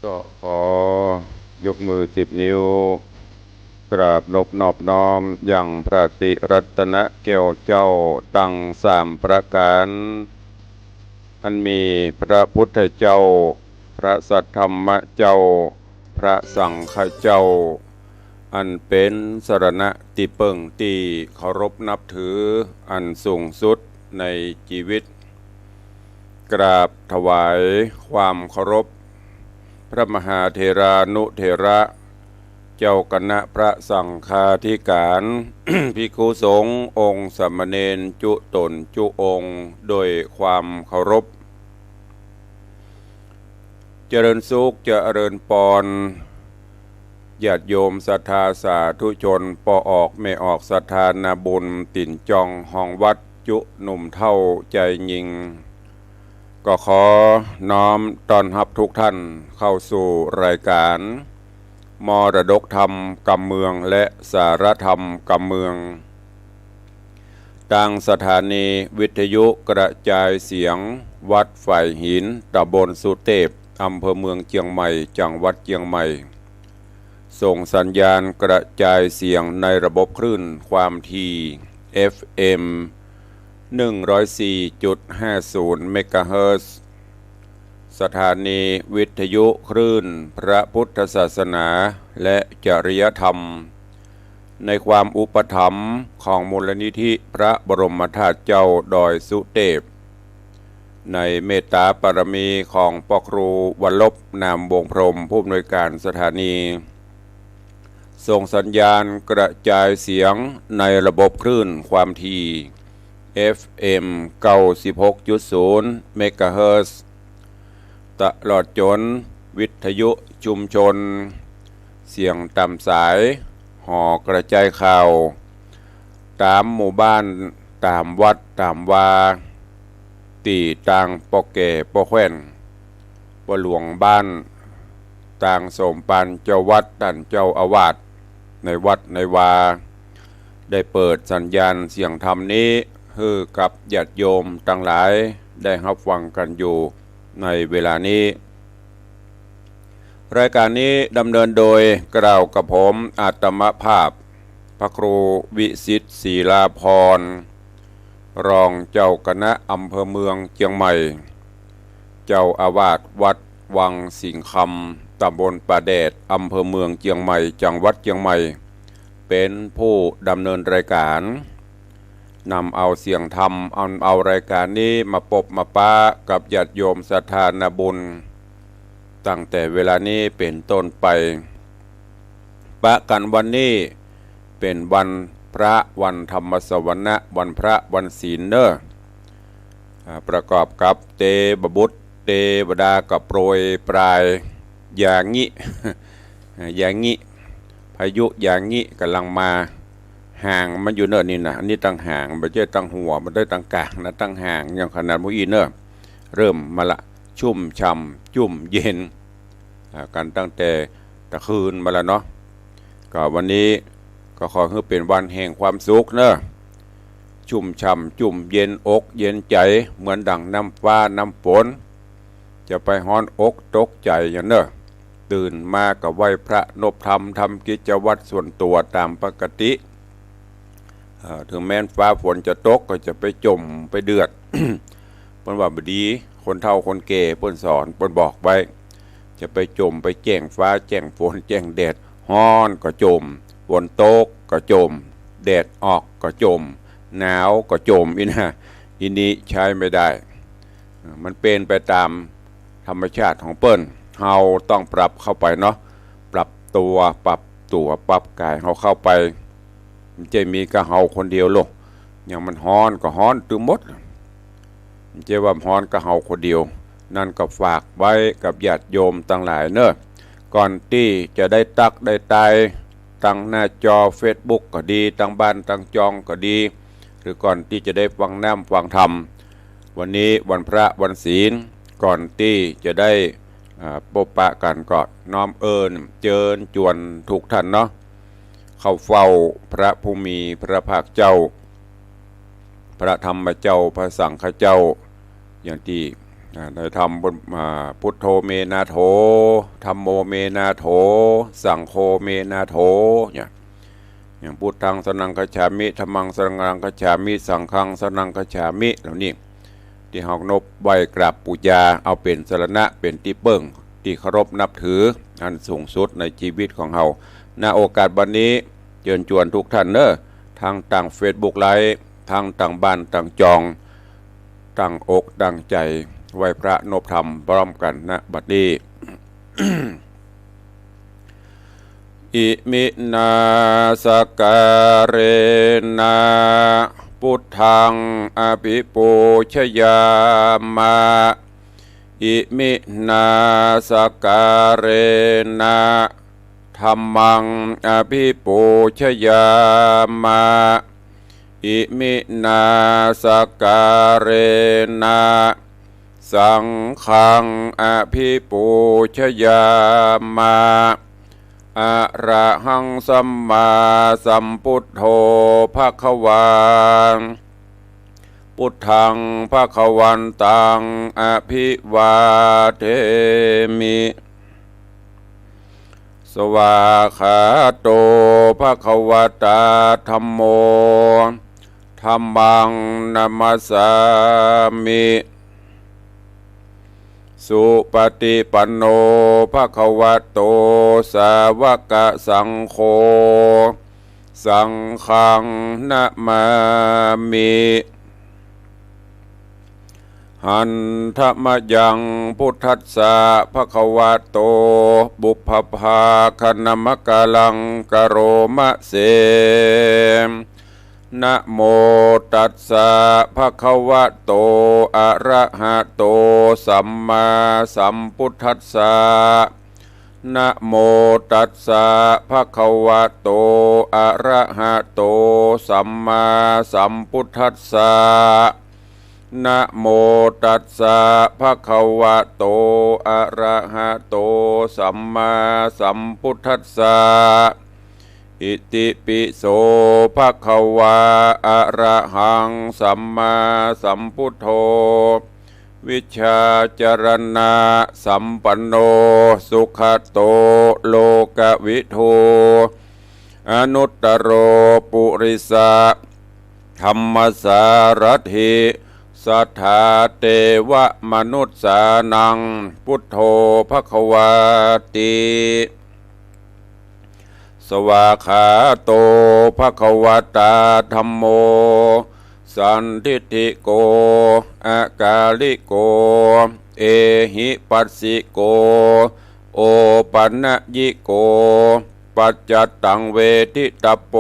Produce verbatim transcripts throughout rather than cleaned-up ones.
ก็ขอยกมือสิบนิ้ว กราบนบนอบน้อมยังพระติรัตนแก้วเจ้าตังสามประก๋าน อันมีพระพุทธเจ้า พระสัทธรรมเจ้า พระสังฆเจ้า อันเป๋นสรณะตี้เปิ้งตี้เคารพนับถืออันสูงสุดในจีวิต กราบถวายความเคารพ พระมหาเถรานุเถระ เจ้าคณะพระสังฆาธิการ ภิกขุสงฆ์องค์สามเณรจุต๋นจุองค์ โดยความเคารพ เจริญสุขเจริญปอน ญาติโยมศรัทธาสาธุชน ป้อออกแม่ออก ศรัทธานาบุญ ตี๋นจองฮองวัด จุหนุ่มเฒ่าจายญิง ก็ขอน้อมต้อนฮับทุกท่านเข้าสู่รายการ มรดกธรรมกำเมืองและสาระธรรมกำเมือง ตางสถานีวิทยุกระจายเสียงวัดฝายหิน ตำบลสุเตพ อำเภอเมืองเจียงใหม่ จังหวัดเจียงใหม่ ส่งสัญญาณกระจายเสียงในระบบคลื่นความถี่ เอฟเอ็ม หนึ่งร้อยสี่จุดห้าศูนย์ เมกะเฮิรตซ์ สถานีวิทยุคลื่นพระพุทธศาสนาและจริยธรรม ในความอุปถัมภ์ของมูลนิธิพระบรมธาตุเจ้าดอยสุเตพ ในเมตตาบารมีของป้อครูวรรณลบ นามวงศ์พรหม ผู้อำนวยการสถานี ส่งสัญญาณกระจายเสียงในระบบคลื่นความถี่ เอฟเอ็ม เก้าสิบหกจุดศูนย์ เมกะเฮิรตซ์ ตลอดจ๋นวิทยุชุมชน เสียงต๋ามสาย หอกระจายข่าว ต๋ามหมู่บ้าน ต๋ามวัด ต๋ามวา ตี้ตางป้อแก่ป้อแคว่น ป้อหลวงบ้าน ตางสมภารเจ้าวัด ต้านเจ้าอาวาส ในวัดในวา ได้เปิดสัญญาณเสียงธรรมนี้ หื้อกับญาติโยมตังหลายได้ฮับฟังกั๋นอยู่ในเวลานี้ รายการนี้ดำเนินโดยกล่าวกับผมอาตมภาพ พระครูวิสิทธิ์ ศิลาภรณ์ รองเจ้าคณะอำเภอเมืองเจียงใหม่ เจ้าอาวาสวัดวังสิงห์คำ ตำบลป่าแดด อำเภอเมืองเจียงใหม่ จังหวัดเจียงใหม่ เป๋นผู้ดำเนินรายการ นำเอาเสียงธรรม เอา เอารายการนี้มาปบมาปะกับญาติโยมศรัทธานาบุญ ตั้งแต่เวลานี้เป๋นต้นไป ปะกั๋นวันนี้เป๋นวันพระ วันธรรมสวนะ วันพระวันศีลเน่อ อ่า ประกอบกับเตวบุตรเตวดาก็โปรยปราย อย่างงี้ อย่างงี้ พายุอย่างงี้ก่ำลังมา หางมันอยู่เน่อนี่นะ อันนี้ตังหาง บ่ใจ้ตังหัว บ่ใจ้ตังก๋างนะ ตังหาง อย่างขนาดหมู่อี้เน่อ เริ่มมาละ ชุ่มฉ่ำ จุ่มเย็น อ่า กั๋นตั้งแต่ตะคืนมาละเนาะ ก็วันนี้ก็ขอหื้อเป๋นวันแห่งความสุขเน่อ ชุ่มฉ่ำ จุ่มเย็นอกเย็นใจ๋ เหมือนดั่งน้ำฟ้าน้ำฝน จะไปฮ้อนอกตกใจ๋หยังเน่อ ตื่นมาก็ไหว้พระนบธรรม ทำกิจวัตรส่วนตั๋วต๋ามปกติ เอ่อ เถิงแม้นฟ้าฝนจะตกก็จะไปจ่มไปเดือด เปิ้นว่าบ่ดี คนเฒ่าคนแก่เปิ้นสอน เปิ้นบอกไว้ จะไปจ่มไปแจ้งฟ้าแจ้งฝนแจ้งแดด ฮ้อนก็จ่ม ฝนตกก็จ่ม แดดออกก็จ่ม หนาวก็จ่ม อี้นะ อี้นี้ใจ๊ไม่ได้ มันเป๋นไปต๋ามธรรมชาติของเปิ้น เฮาต้องปรับเข้าไปเนาะ ปรับตั๋ว ปรับตั๋ว ปรับก๋ายเฮาเข้าไป บ่ใจ้มีก้าเฮาคนเดียวโลก อย่างมันฮ้อนก็ฮ้อนตึงหมด บ่ใจ้ว่าฮ้อนก้าเฮาคนเดียว นั้นก็ฝากไว้กับญาติโยมตังหลายเน่อ ก่อนตี้จะได้ตั๊กได้ตาย ตังหน้าจอเฟซบุ๊กก็ดี ตังบ้านตังจองก็ดี หรือก่อนตี้จะได้ฟังน้ำฟังธรรม วันนี้วันพระวันศีล ก่อนตี้จะได้ อ่า ปบปะกั๋นก็น้อมเอิ้นเจิญจวนทุกท่านเนาะ เข้าเฝ้าพระผู้มีพระภาคเจ้า พระธรรมเจ้า พระสังฆเจ้า อย่างตี้ อ่า ได้ธรรมบท อ่า พุทโธเมนาโถ ธัมโมเมนาโถ สังโฆเมนาโถ เนี่ย อย่าง พุทธังสรณังคัจฉามิ ธัมมังสรณังคัจฉามิ สังฆังสรณังคัจฉามิ เหล่านี้ ตี้เฮานบไหว้กราบปู๋จา เอาเป๋นสรณะ เป๋นตี้เปิ้ง ตี้เคารพนับถือ อันสูงสุดในจีวิตของเฮา ณ โอกาสบัดนี้ เจิญจวนทุกท่านเน้อ ตังตางเฟซบุ๊กไลฟ์ ตังตางบ้านตางจอง ตั้งอกตั้งใจ๋ ไหว้พระนบธรรมพร้อมกั๋น ณ บัดนี้ อิมินาสการะนะ พุทธังอภิปูชยามะ อิมินาสการะนะ ธัมมังอภิปูชยามะ อิมินาสการะนะ สังฆังอภิปูชยามะ อะระหังสัมมาสัมพุทโธภะคะวา พุทธังภะคะวันตังอภิวาเทมิ สวากขาโตภะคะวะตา ธัมโม ธัมมังนะมัสสามิ สุปฏิปันโนภะคะวะโต สาวกสังโฆ สังฆังนะมามิ หันทะมะยังพุทธัสสะภะคะวะโต ปุพพะภาคะนะมะกะลังกะโรมะเส นะโมตัสสะภะคะวะโต อะระหะโต สัมมาสัมพุทธัสสะ นะโมตัสสะภะคะวะโต อะระหะโต สัมมาสัมพุทธัสสะ นะโมตัสสะภะคะวะโต อะระหะโต สัมมาสัมพุทธัสสะ อิติปิโสภะคะวะ อะระหังสัมมาสัมพุทโธ วิชชาจารณะสัมปันโน สุขะโต โลกะวิทู อนุตตโร ปุริสะธัมมสารัตถิ สัทธาเตวะมนุสสานัง พุทโธภะคะวาติ สวากขาโตภะคะวะตา ธัมโม สันทิฏฐิโก อะกาลิโก เอหิปัสสิโก โอปะนะยิโก ปัจจัตตังเวทิตัปโป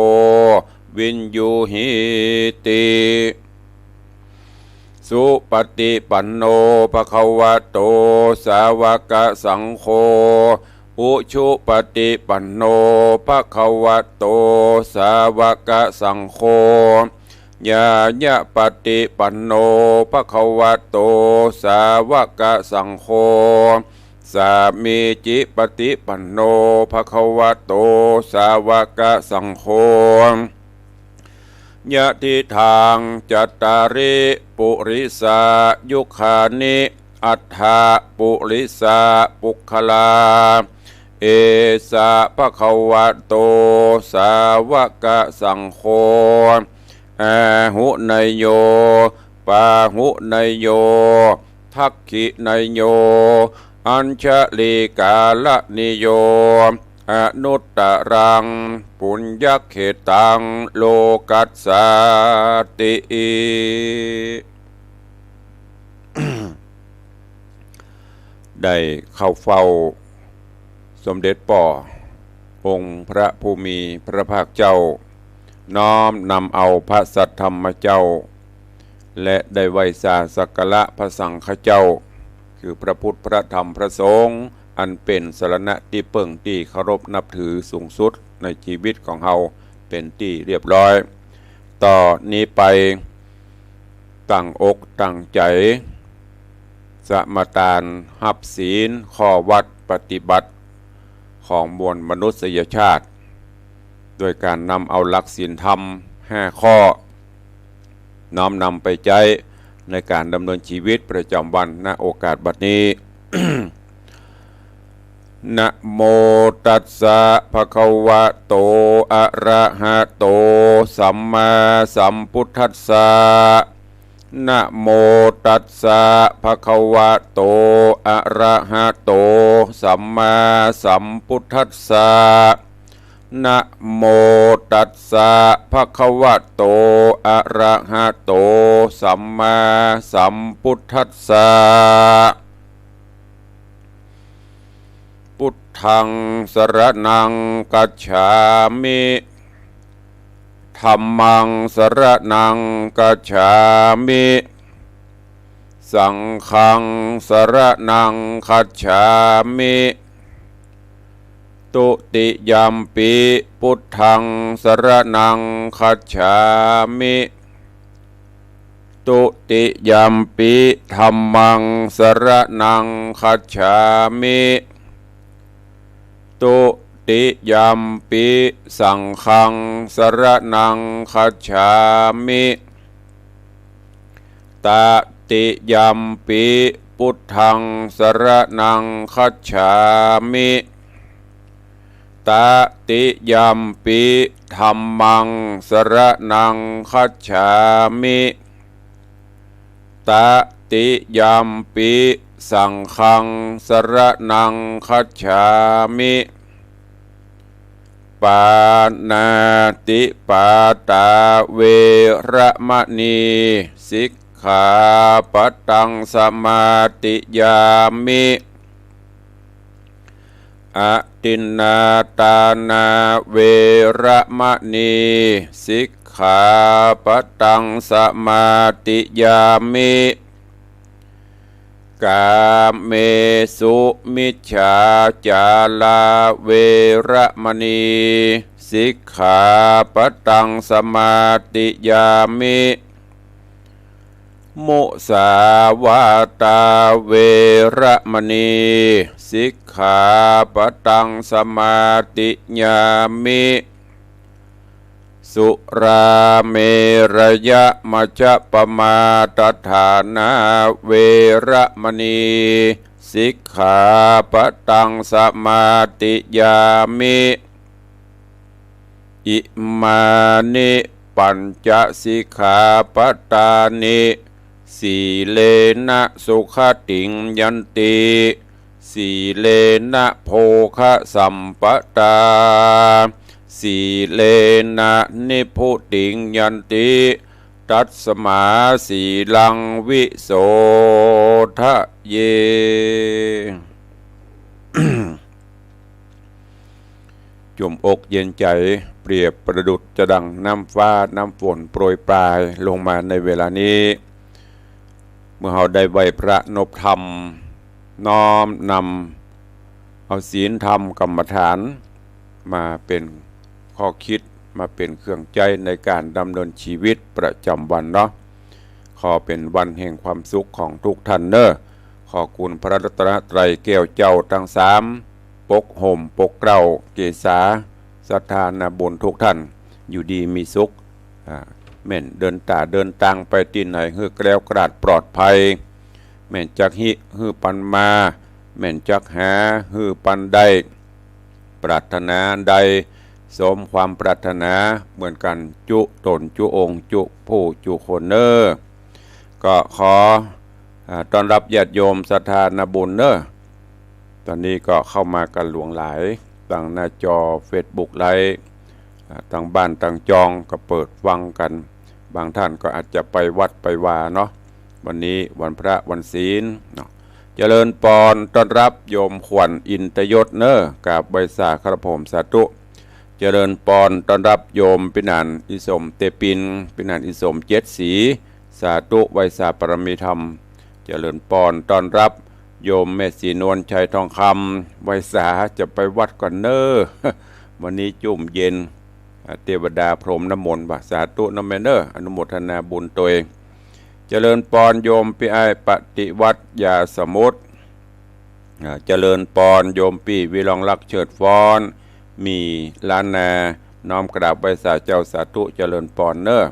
วิญญูหิติ สุปฏิปันโนภะคะวะโต สาวกสังโฆ อุชุปฏิปันโนภะคะวะโต สาวกสังโฆ ญาณปฏิปันโนภะคะวะโต สาวกสังโฆ สามีจิปฏิปันโนภะคะวะโต สาวกสังโฆ ยะทิฏฐัง จัตตาริ ปุริสายุคานิ อัฏฐะ ปุริสาปุคคลา เอสะภะคะวะโต สาวกสังโฆ อาหุเนยโย ปาหุเนยโย ทักขิเนยโย อัญชลีกาลนิโย อนุตตรัง ปุญญเขตตัง โลกัสสาติ ได้เข้าเฝ้าสมเด็จป้อองค์พระผู้มีพระภาคเจ้า น้อมนำเอาพระสัทธรรมเจ้า และได้ไหว้สาสักการะพระสังฆเจ้า คือพระพุทธ พระธรรม พระสงฆ์ อันเป๋นสรณะตี้เปิ้งตี้เคารพนับถือสูงสุดในจีวิตของเฮา เป๋นตี้เรียบร้อย ต่อนี้ไป ตั้งอกตั้งใจ๋ สมาตานฮับศีล ข้อวัตรปฏิบัติ ของมวลมนุษยชาติ โดยก๋านนำเอาหลักศีลธรรมห้าข้อ น้อมนำไปใจ๊ ในก๋านดำเนินจีวิตประจ๋ำวัน ณ โอกาสบัดนี้ นะโมตัสสะ ภะคะวะโต อะระหะโต สัมมาสัมพุทธัสสะ นะโมตัสสะ ภะคะวะโต อะระหะโต สัมมาสัมพุทธัสสะ นะโมตัสสะ ภะคะวะโต อะระหะโต สัมมาสัมพุทธัสสะ พุทธัง สรณัง คัจฉามิ ธัมมัง สรณัง คัจฉามิ สังฆัง สรณัง คัจฉามิ ทุติยัมปิ พุทธัง สรณัง คัจฉามิ ทุติยัมปิ ธัมมัง สรณัง คัจฉามิ ทุติยัมปิ สังฆัง สรณัง คัจฉามิ ตติยัมปิ พุทธัง สรณัง คัจฉามิ ตติยัมปิ ธัมมัง สรณัง คัจฉามิ ตติยัมปิ สังฆัง สรณัง คัจฉามิ ปาณาติปาตา เวระมะณี สิกขาปะตัง สมาธิยามิ อทินนาทานา เวระมะณี สิกขาปะตัง สมาธิยามิ กาเมสุมิจฉาจารา เวระมะณี สิกขาปะตัง สมาธิยามิ มุสาวาทา เวระมะณี สิกขาปะตัง สมาธิยามิ สุราเมรยะมัจจปมาทฐานา เวระมะณี สิกขาปะตัง สมาธิยามิ อิมานิ ปัญจสิกขาปะตานิ สีเลนะ สุขติง ยันติ สีเลนะ โภคะสัมปะตา สีเลนะ นิพพุติง ยันติ ตัสมา สีลัง วิโสทะเย จุ่มอกเย็นใจ๋ เปรียบประดุจจะดั่งน้ำฟ้าน้ำฝนโปรยปรายลงมาในเวลานี้ เมื่อเฮาได้ไหว้พระนบธรรม น้อมนำเอาศีลธรรมกรรมฐาน มาเป๋นข้อคิด มาเป๋นเครื่องใจ๊ในก๋านดำเนินจีวิตประจ๋ำวันเนาะ ขอเป๋นวันแห่งความสุขของทุกท่านเน่อ ขอคุณพระรัตนตรัยแก้วเจ้าตังสาม ปกห่มปกเกล้าเกศา ศรัทธานาบุญทุกท่าน อยู่ดีมีสุข อ่า แม่นเดินต๋าเดินตางไปตี้ไหน หื้อแคล้วคลาดปลอดภัย แม่นจักฮิ หื้อปันมา แม่นจักหา หื้อปันได้ ปรารถนาอันใด สมความปรารถนาเหมือนกั๋น จุ๊ต๋นจุ๊องค์ จุ๊ผู้จุ๊คนเน่อ ก็ขอ อ่า ต้อนรับญาติโยมศรัทธานาบุญเน่อ ต๋อนนี้ก็เข้ามากั๋นหลวงหลาย ตังหน้าจอเฟซบุ๊กไลฟ์ อ่า ตังบ้านตังจองก็เปิดฟังกั๋น บางท่านก็อาจจะไปวัดไปวาเนาะ วันนี้วันพระวันศีลเนาะ เจริญปอน ต้อนรับโยมขวัญอินทยศเน่อ กราบไหว้สาครับผม สาธุ เจริญปอน ต้อนรับโยมปี้หนานอิสมเตปิน ปี้หนานอิสมเจ็ดสี สาธุ ไหว้สาปารมีธรรม เจริญปอน ต้อนรับโยมแม่ศรีนวลชัยทองคำ ไหว้สา จะไปวัดก่อนเน่อ วันนี้จุ่มเย็น อ่า เตวดาพรมน้ำมนต์ว่า สาธุเน่อแม่เน่อ อนุโมทนาบุญตวย เจริญปอนโยมปี้อ้ายปฏิวัติยาสมุทร อ่า เจริญปอนโยมปี้วิรองรักเฉิดฟ้อน มีล้านนา น้อมกราบไหว้สาเจ้า สาธุ เจริญปอนเน่อ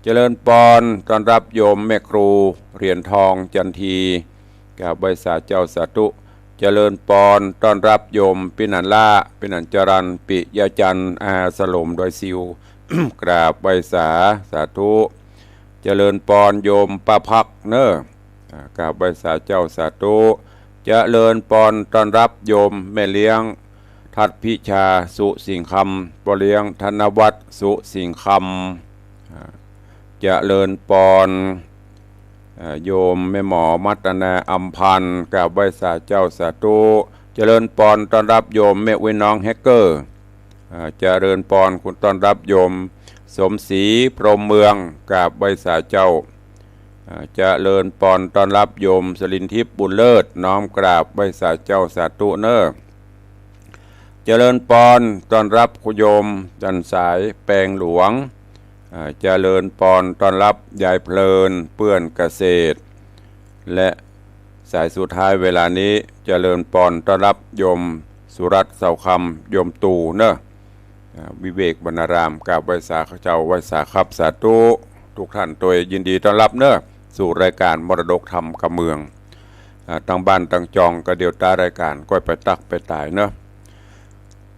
เจริญปอน ต้อนฮับโยมแม่ครูเหรียญทองจันที กราบไหว้สาเจ้าสาธุ เจริญปอน ต้อนฮับโยมปินันล่า ปินันจรัญ ปิยะจันทร์ อาสลมดอยสิว กราบไหว้สา สาธุ เจริญปอนโยมป้าพักเน้อ อ่า กราบไหว้สาเจ้าสาธุ เจริญปอน ต้อนฮับโยมแม่เลี้ยง ทัดพิชา สุสิงห์คำ ป้อเลี้ยง ธนวัฒน์ สุสิงห์คำ อ่า เจริญปอน อ่า โยมแม่หมอมัตนาอำพันธ์ กราบไหว้สาเจ้าสาธุ เจริญปอน ต้อนฮับโยมแม่อุ๊ยน้องแฮกเกอร์ อ่า เจริญปอน คุณต้อนฮับโยมสมศรี พรหมเมือง กราบไหว้สาเจ้า อ่า เจริญปอน ต้อนฮับโยมสลินทิพย์ บุญเลิศ น้อมกราบไหว้สาเจ้าสาธุเน้อ เจริญปอน ต้อนฮับคุณโยมจันทร์สาย แปงหลวง อ่า เจริญปอน ต้อนฮับยายเพลิน เปื้อนเกษตร และสายสุดท้ายเวลานี้ เจริญปอน ต้อนฮับโยมสุรัตน์ เสาคำ โยมตู่เน้อ อ่า วิเวกวรรณาราม กราบไหว้สาเจ้า ไหว้สาครับ สาธุ ทุกท่านตวย ยินดีต้อนฮับเน้อ สู่รายก๋านมรดกธรรมกำเมือง อ่า ตังบ้านตังจอง ก็เดี๋ยวต๋ายรายก๋าน ก้อยไปตักไปต๋ายเน้อ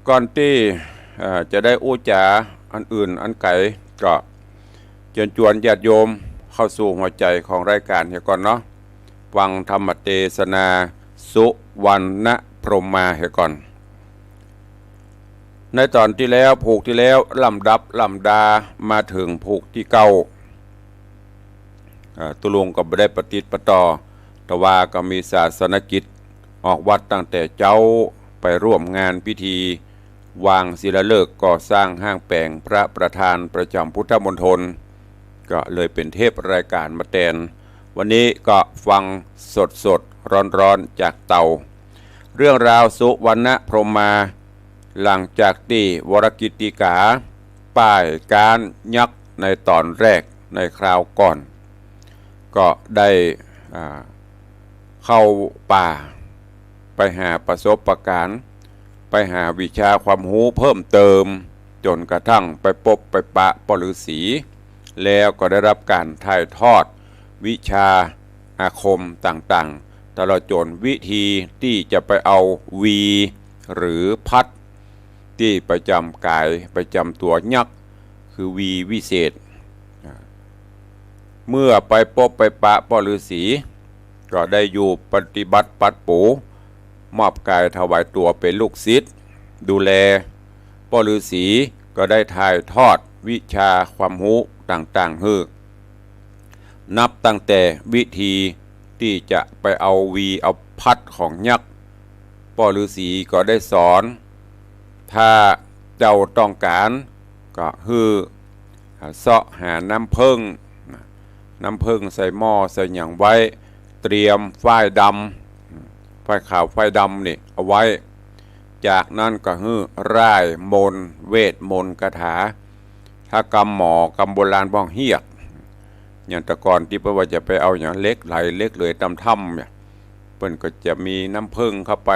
ก่อนตี้ อ่า จะได้อู้จ๋าอันอื่นอันไก๋ ก็เจิญจวนญาติโยมเข้าสู่หัวใจ๋ของรายก๋านเหียก่อนเนาะ ฟังธรรมเตสนา สุวรรณพรหมมาเหียก่อน ในต๋อนตี้แล้ว ผูกตี้แล้ว ลำดับลำดา มาเถิงผูกตี้เก้า อ่า ตุ๊ลุงก็บ่ได้ปะติดปะต่อ แต่ว่าก็มีศาสนกิจออกวัดตั้งแต่เจ๊า ไปร่วมงานพิธีวางศิลาฤกษ์ก่อสร้างห้างแป๋งพระประธานประจ๋ำพุทธมณฑล ก็เลยเป๋นเทปรายก๋านมาแตน วันนี้ก็ฟังสดๆ ร้อนๆ จากเตา เรื่องราวสุวรรณพรหมมา หลังจากตี้วรกิตติกาป้ายก๊านยักษ์ในต๋อนแรกในคราวก่อน ก็ได้ อ่า เข้าป่า ไปหาประสบการณ์ ไปหาวิชาความฮู้เพิ่มเติม จ๋นกระทั่งไปปบไปปะป้อฤๅษี แล้วก็ได้ฮับก๋านถ่ายทอดวิชาอาคมต่างๆ ตลอดจ๋นวิธีตี้จะไปเอาวี หรือพัด ตี้ประจ๋ำก๋ายประจ๋ำตั๋วยักษ์ คือวีวิเศษ อ่า เมื่อไปปบไปปะป้อฤๅษี ก็ได้อยู่ปฏิบัติปัดปู๋ มอบก๋ายถวายตั๋วเป๋นลูกศิษย์ ดูแล ป้อฤๅษีก็ได้ถ่ายทอดวิชาความฮู้ต่างๆ หื้อ นับตั้งแต่วิธีตี้จะไปเอาวีเอาพัดของยักษ์ ป้อฤๅษีก็ได้สอน ถ้าเจ้าต้องก๋านก็หื้อ อ่า เซาะหาน้ำเผิ้ง น้ำเผิ้งใส่หม้อใส่หยังไว้ เตรียมฝ้ายดำ ฝ้ายขาวฝ้ายดำนี่เอาไว้ จากนั้นก็หื้อร่ายมนต์ เวทมนต์คาถา ถ้ากำหมอกำโบราณว่าเฮียก อย่างแต่ก่อนตี้เปิ้นว่าจะไปเอาหยังเหล็กไหลเหล็กเหลือยต๋ามถ้ำเนี่ย เปิ้นก็จะมีน้ำเผิ้งเข้าไป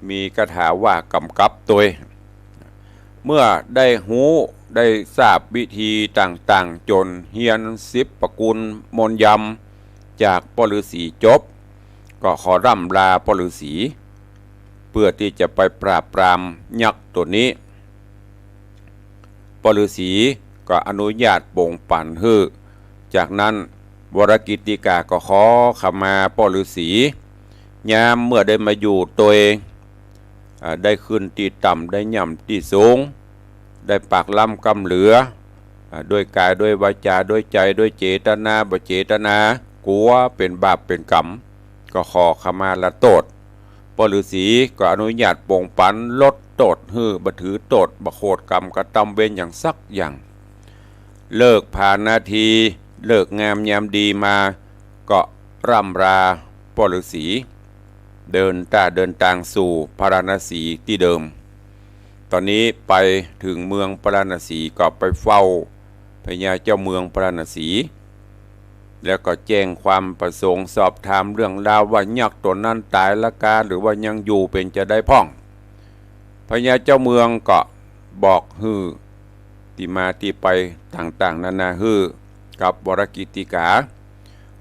มีคาถาว่ากำกับตวย เมื่อได้ฮู้ได้ทราบวิธีต่างๆ จ๋นเฮียนสิบประกูลมนต์ยำจากป้อฤๅษีจบ ก็ขอร่ำลาป้อฤๅษี เปื้อตี้จะไปปราบปรามยักษ์ตั๋วนี้ ป้อฤๅษีก็อนุญาตปงปั๋นหื้อ จากนั้นวรกิตติกาก็ขอขมาป้อฤๅษี ยามเมื่อได้มาอยู่ตวย อ่า ได้ขึ้นตี้ต่ำ ได้ย่ำตี้สูง ได้ปากล้ำกำเหลือ อ่า ด้วยก๋าย ด้วยวาจา ด้วยใจ๋ ด้วยเจตนา บ่เจตนา กั๋วเป๋นบาปเป๋นก๋รรม ก็ขอขมาลาโต้ษ ป้อฤๅษีก็อนุญาตปงปั๋น ลดโต้ษหื้อ บ่ถือโต้ษ บ่โขดก๋รรมกระตำเวรหยังสักอย่าง เลิกผานาที ฤกษ์งามยามดีมา ก็ร่ำลาป้อฤๅษี เดินต้าเดินตางสู่พาราณสีตี้เดิม ต๋อนนี้ไปเถิงเมืองพาราณสีก็ไปเฝ้าพญาเจ้าเมืองพาราณสี แล้วก็แจ้งความประสงค์สอบถามเรื่องราวว่ายักษ์ตั๋วนั้นต๋ายละกา หรือว่ายังอยู่ เป๋นจาใดพ่อง พญาเจ้าเมืองก็บอกหื้อตี้มาตี้ไปต่างๆ นานาหื้อ กับวรกิตติกา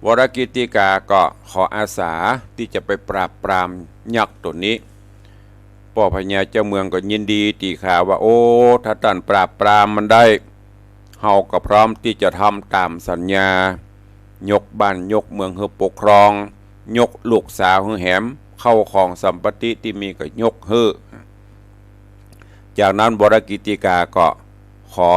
วรกิตติกาก็ขออาสาตี้จะไปปราบปรามยักษ์ตั๋วนี้ ป้อพญาเจ้าเมืองก็ยินดีตี้ข่าวว่า โอ้ ถ้าต้านปราบปรามมันได้ เฮาก็พร้อมตี้จะทำต๋ามสัญญา ยกบ้านยกเมืองหื้อปกครอง ยกลูกสาวหื้อแหม เข้าของสัมปติตี้มีก็ยกหื้อ จากนั้นวรกิตติกาก็ขอ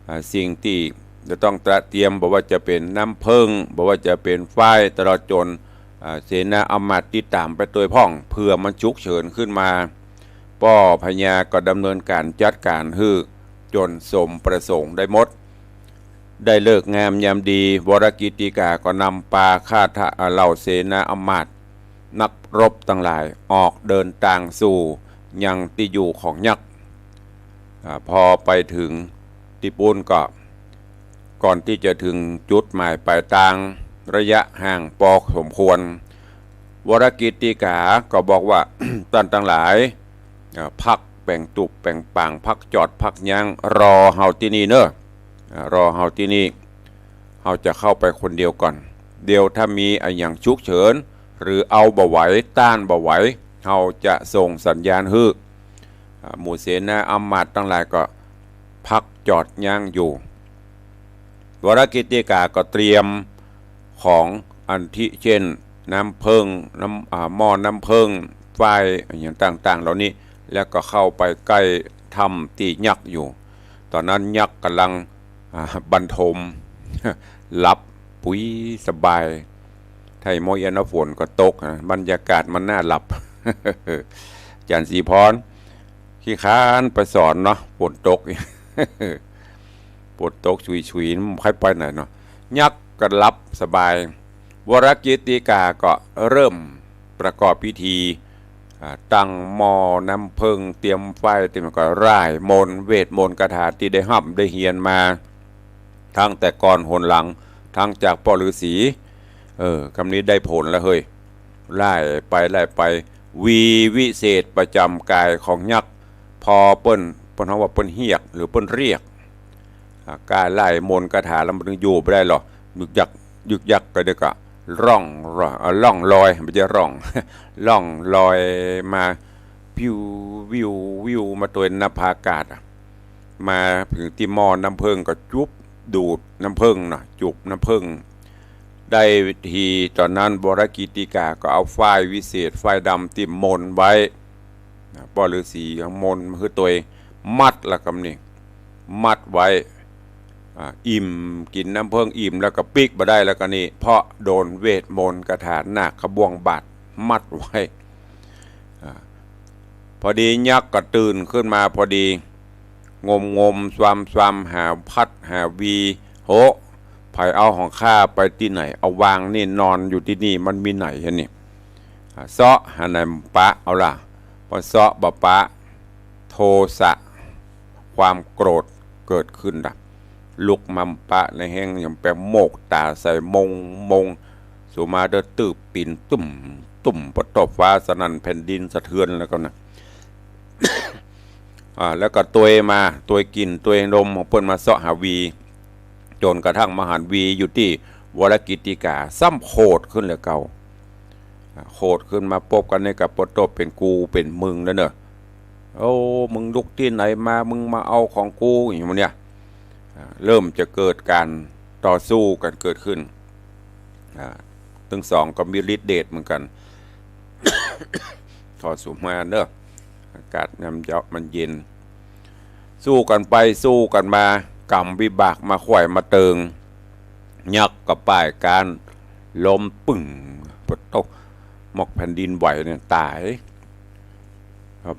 อ่า สิ่งตี้จะต้องเตรียม บ่ว่าจะเป๋นน้ำเผิ้ง บ่ว่าจะเป๋นฝ้าย ตลอดจ๋น อ่า เสนาอำมาตย์ติดต๋ามไปตวยพ่อง เผื่อมันฉุกเฉินขึ้นมา ป้อพญาก็ดำเนินก๋านจัดก๋านหื้อจ๋นสมประสงค์ได้หมด ได้ฤกษ์งามยามดี วรกิตติกาก็นำปาข้าทะ อ่า เหล่าเสนาอำมาตย์ นักรบตังหลายออกเดินตางสู่ยังตี้อยู่ของยักษ์ อ่า พอไปเถิงตี้ปู๊นก็ ก่อนตี้จะเถิงจุดหมายปลายตาง ระยะห่างปอสมควร วรกิตติกาก็บอกว่า ต้านตังหลาย อ่า พักแป๋งตุ๊บแป๋งปาง พักจอดพักยั้ง รอเฮาตี้นี่เน่อ อ่า รอเฮาตี้นี่ เฮาจะเข้าไปคนเดียวก่อน เดี๋ยวถ้ามีอะหยังฉุกเฉิน หรือเอาบ่ไหว ต้านบ่ไหว เฮาจะส่งสัญญาณหื้อ อ่า หมู่เสนาอำมาตย์ตังหลายก็พักจอดยั้งอยู่ วรกิตติกาก็เตรียมของอันทิเช่น น้ำเผิ้ง น้ำ อ่า หม้อน้ำเผิ้ง ฝ้าย อะหยังต่างๆ เหล่านี้ แล้วก็เข้าไปใก้ถ้ำตี้ยักษ์อยู่ ต๋อนนั้นยักษ์ก่ำลัง อ่า บรรทม หลับปุ๋ยสบาย ไทยม้อยอันฝนก็ตกนะ บรรยากาศมันน่าหลับ อาจ๋ารย์ศรีพร ขี้คร้านไปสอนเนาะ ฝนตก ฝนตกชุยๆ มันใค่อยไปไหนเนาะ ยักษ์ก็หลับสบาย วรกิตติกาก็เริ่มประกอบพิธี อ่า ตั้งหม้อน้ำเผิ้ง เตรียมฝ้าย เตรียมก็ร่ายมนต์ เวทมนต์คาถาตี้ได้ฮ่ำได้เฮียนมา ทั้งแต่ก่อนหนหลัง ทั้งจากป้อฤๅษี เออ กำนี้ได้ผลแล้วเฮ้ย ร่ายไป ร่ายไป วีวิเศษประจ๋ำก๋ายของยักษ์ พอเปิ้น เปิ้นฮ้องว่าเปิ้นเฮียก หรือเปิ้นเรียก อ่า ก๋านร่ายมนต์คาถาแล้วมันถึงอยู่บ่ได้หรอก ยึกยัก ยึกยักก็เดี๋ยวก็ร่อง อ่า ล่องลอย บ่ใจ้ร่อง ล่องลอยมา วิว วิว วิว มาตวยนภาอากาศอะ มาเถิงตี้หม้อน้ำเผิ้งก็จุบดูดน้ำเผิ้งเนาะ จุบน้ำเผิ้ง ได้ที ต๋อนนั้นวรกิตติกาก็เอาฝ้ายวิเศษ ฝ้ายดำตี้มนไว้ นะ ป้อฤๅษีเอามนหื้อตวย มัดละกำนี้ มัดไว้ อ่า อิ่มกิ๋นน้ำเผิ้งอิ่มแล้วก็ปิ๊กบ่ได้แล้วกำนี้ เพราะโดนเวทมนต์คาถานาคบ่วงบาดมัดไว้ อ่า พอดียักษ์ก็ตื่นขึ้นมาพอดี งมงมซวามซวาม หาพัดหาวี โห ใผเอาของข้าไปตี้ไหน เอาวางนี่ นอนอยู่ตี้นี่ มันมีไหนฮะนี่ อ่า เซาะหาไหนปะเอาล่ะ พอเซาะบ่ปะ โทสะ ความโกรธเกิดขึ้นละ ลุกมาปะในแฮง ยังแปงโมกต๋าใส่มงมง สุมาเตอร์ตื้อปิ่นตุ้มตุ้ม ปะตบฟ้าสนั่นแผ่นดินสะเทือนแล้วก็นะ อ่า แล้วก็ตวยมา ตวยกิ๋น ตวยนมของเปิ้นมาเซาะหาวี จ๋นกระทั่งมาหันวีอยู่ตี้วรกิตติกา ซ้ำโขดขึ้นเหลือเก่า อ่า โขดขึ้นมาปบกั๋นนี่ก็ปะตบเป๋นกูเป๋นมึงแล้วเน่อ โอ้ มึงลุกตี้ไหนมา มึงมาเอาของกู อย่างนี้เนี่ย อ่า เริ่มจะเกิดก๋านต่อสู้กั๋นเกิดขึ้น อ่า ตึงสองก็มีฤทธิ์เดชเหมือนกั๋น ถอดสูบมาเนอะ อากาศยามเยาะมันเย็น สู้กั๋นไปสู้กั๋นมา ก๋รรมวิบากมาขวายมาเติง ยักษ์ก็ป้ายก๋าน ล้มปึ้ง ปะโต๊ะ หมอกแผ่นดินไหวเนี่ย ต๋าย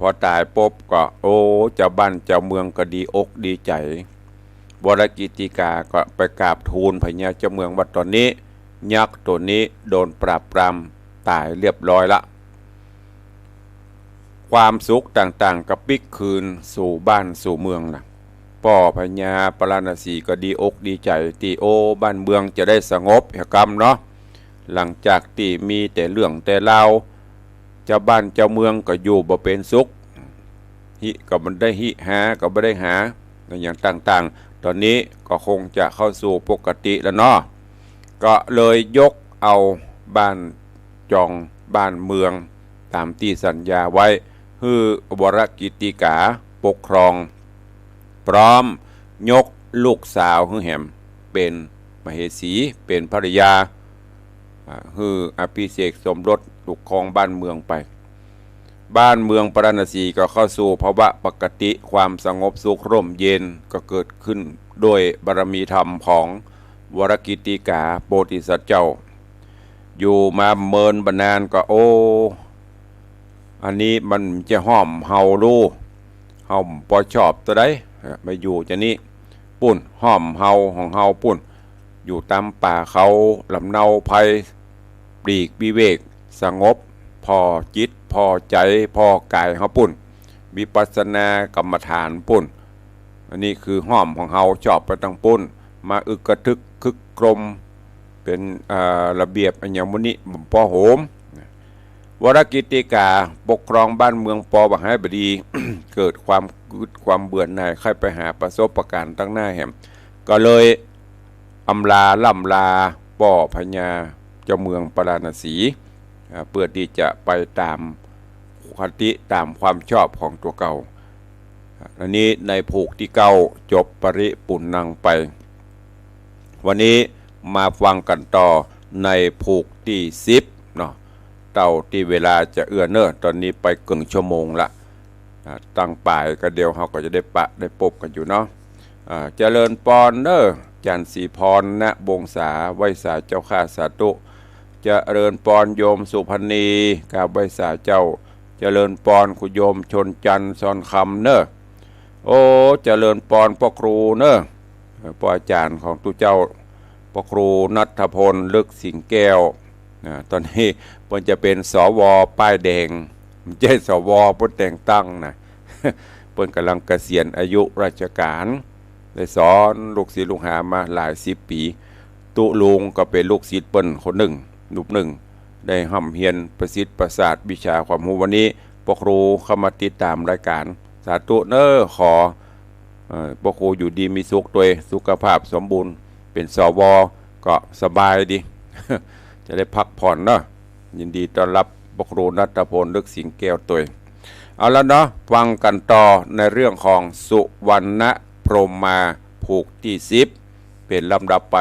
พอต๋ายปุ๊บก็ โอ้ จาวบ้านจาวเมืองก็ดีอกดีใจ๋ วรกิตติกาก็ไปกราบทูลพญาเจ้าเมืองว่า ต๋อนนี้ยักษ์ตั๋วนี้โดนปราบปรามต๋ายเรียบร้อยละ ความสุขต่างๆ ก็ปิ๊กคืนสู่บ้านสู่เมืองนะ ป้อพญาปาราณสีก็ดีอกดีใจ๋ ตี้ โอ้ บ้านเมืองจะได้สงบเหียกำเนาะ หลังจากตี้มีแต่เรื่องแต่ราว จาวบ้านจาวเมืองก็อยู่บ่เป๋นสุข ฮิก็บ่ได้ฮิ หาก็บ่ได้หา อะหยังต่าง ต๋อนนี้ก็คงจะเข้าสู่ปกติแล้วเนาะ ก็เลยยกเอาบ้านจองบ้านเมืองต๋ามตี้สัญญาไว้ หื้อวรกิตติกาปกครอง พร้อมยกลูกสาวหื้อแหมเป๋นมเหสี เป๋นภริยา อ่า หื้ออภิเษกสมรสปกครองบ้านเมืองไป บ้านเมืองปาราณสีก็เข้าสู่ภาวะปกติ ความสงบสุขร่มเย็นก็เกิดขึ้นด้วยบารมีธรรมของวรกิตติกาโพธิสัตว์เจ้า อยู่มาเมินบ่านานก็ โอ้ อันนี้มันจะห้อมเฮาลู่ เฮาบ่ชอบตะใด อ่ะ มาอยู่จะนี้ ปุ้น ห้อมเฮาของเฮาปุ้น อยู่ต๋ามป่าเขาลำเนาไพร ปลีกวิเวก สงบ ผ่อจิต ผ่อใจ๋ ผ่อกายเฮาปุ้น วิปัสสนากรรมฐานปุ้น อันนี้คือห้อมของเฮา ชอบไปตางปุ้น มาอึกกระทึกครึกโครม เป๋น อ่า ระเบียบอะหยังหมู่นี้บ่ปอโหม วรกิตติกาปกครองบ้านเมืองปอบ่หายบ่ดี เกิดความกึ๊ดความเบื่อหน่าย ใค่ไปหาประสบการณ์ตางหน้าแหม ก็เลยอำลาล่ำลาป้อพญาเจ้าเมืองปาราณสี อ่า เปื้อตี้จะไปต๋ามคติต๋ามความชอบของตั๋วเก่า อันนี้ในผูกตี้เก้าจบปริปุณณังไป วันนี้มาฟังกั๋นต่อในผูกตี้สิบเนาะ เต้าตี้เวลาจะเอื้อเน่อ ต๋อนนี้ไปเกิ่งชั่วโมงละ อ่า ตั้งป๋ายก็เดี๋ยวเฮาก็จะได้ปะได้ปบกั๋นอยู่เนาะ อ่า เจริญปอนเน่อ จันทร์ศรีพร ณ วงศา ไหว้สาเจ้าข้า สาธุ เจริญปอนโยมสุพรรณี กราบไหว้สาเจ้า เจริญปอนคุณโยมชนจันทร์ ซอนคำเน่อ โอ้ เจริญปอนป้อครูเน่อ เอ่อ ป้ออาจ๋ารย์ของตุ๊เจ้า ป้อครูณัฐพล ฤๅกสิงห์แก้ว อ่า ต๋อนนี้เปิ้นจะเป๋น สว ป้ายแดง บ่ใจ้ สว เปิ้นแต่งตั้งนะ เปิ้นก่ำลังเกษียณอายุราชก๋าน ได้สอนลูกศิษย์ลูกหามาหลายสิบปี๋ ตุ๊ลุงก็เป๋นลูกศิษย์เปิ้นคนนึ่ง รูปนึ่ง ได้ฮ่ำเฮียนประสิทธิ์ประสาทวิชาความฮู้ วันนี้ป้อครูเข้ามาติดต๋ามรายก๋าน สาธุเน่อ ขอ เอ่อ ป้อครูอยู่ดีมีสุขตวย สุขภาพสมบูรณ์ เป๋น สว ก็สบายดี จะได้พักผ่อนเนาะ ยินดีต้อนรับป้อครูณัฐพล ฤๅกสิงห์แก้วตวย เอาละเนาะ ฟังกั๋นต่อในเรื่องของสุวรรณพรหมา ผูกตี้สิบ เป๋นลำดับไป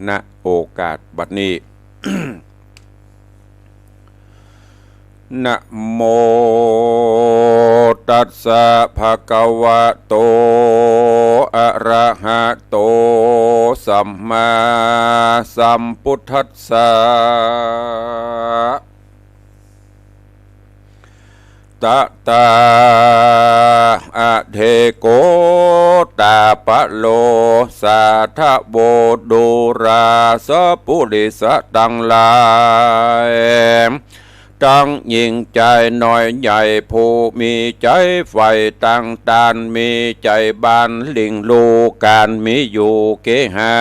ณ โอกาสบัดนี้ นะโมตัสสะ ภะคะวะโต อะระหะโต สัมมาสัมพุทธัสสะ ตะตา อะเถโก ตาปะโล สาธะโว ดูราสะปุริสะตังหลาย ตังญิงจายน้อยใหญ่ ผู้มีใจ๋ใฝ่ตังตาน มีใจ๋บานหลิ้งลู่ก๋านมีอยู่เกหา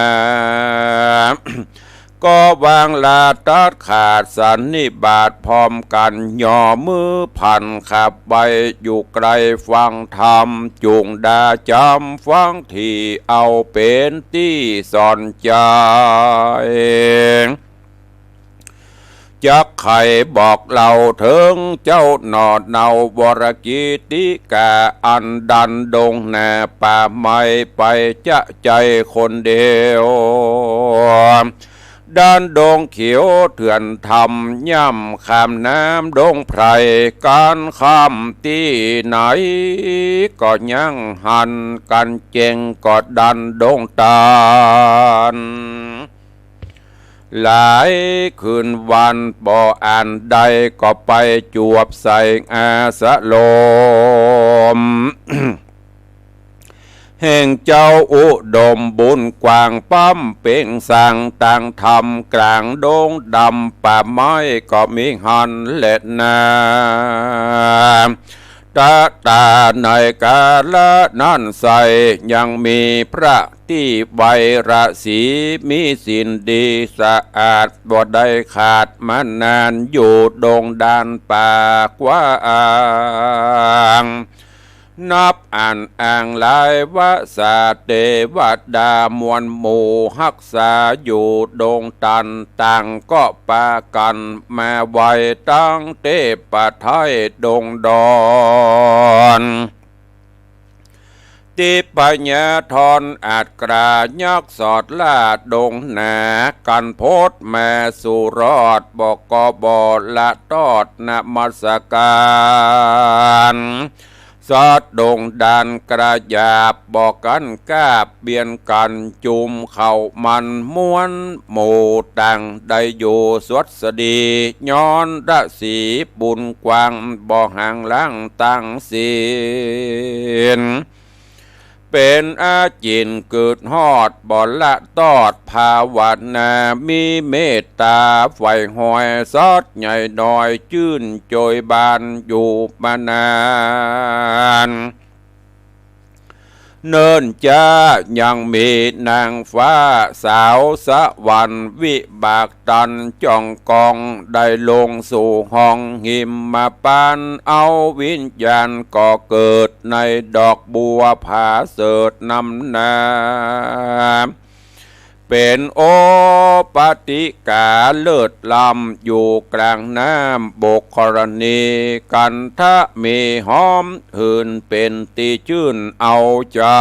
ก็วางลาตัดขาดสันนิบาตพร้อมกั๋น ย่อมือผันขับไปอยู่ไกลฟังธรรม จุ่งดาจ๋ำฟังที เอาเป๋นตี้สอนใจ๋ จักใค่บอกเล่าเถิงเจ้าหน่อเนา วรกิตติกา อันดันดงหน้าป่าไม้ไป จะใจ๋คนเดียว ดันดงเขียวเถื่อนธรรม ย่ำข้ามน้ำดงไพร ก๋านข้ามตี้ไหน ก็ยังหันกั๋นแจ้ง ก็ดันดงตาน หลายคืนวันบ่อ่านได้ ก็ไปจวบใส่อาสรม แห่งเจ้าอุดมบุญกว้าง ป๊ำเปล่งสร้างตั้งธรรม ก๋างดงดำป่าไม้ก็มีหั้นแลนา ตะตาในกาละนั้นไส้ ยังมีพระตี้ไหว้ราศี มีศีลดีสะอาด บ่ได้ขาดมานาน อยู่ดงด่านป่ากว้าง นับอั้นอ้างหลายวาสา เตวดามวลหมู่ฮักษาอยู่ดงตัน ต่างก็ปากั๋นมาไหว้ตังเตปะไทยดงดอน ติปยาธรอาจกล้ายักษ์สอดล่าดงหนา กั๋นพดมาสู่รอด บ่ก็บ่ละตอดนมัสก๋าร สัตว์ดงดานกระหยาบ บ่กั๋นกาบเบียดกั๋น จุมเข้ามันมวลหมู่ ต่างได้อยู่สวัสดี ย้อนราศีบุญกว้าง บ่ห่างล้างตังสิ้น เป๋นอาจิณเกิดฮอด บ่ละตอดภาวนา มีเมตต๋าใฝ่หอย สัตว์ใหญ่น้อยจื้นโจยบานอยู่มานาน เนิ่นจ๊ายังมีนางฟ้าสาวสวรรค์ วิบากตันจ่องกอง ได้ลงสู่ห้องหิมพานต์ เอาวิญญาณก่อเกิด ในดอกบัวผาเสริฐนำหน้า เป๋นโอปติกาเลิศล้ำ อยู่กลางน้ำบกธรณี กันทะมีหอมหื่น เป๋นตี้จื้นเอาใจ๋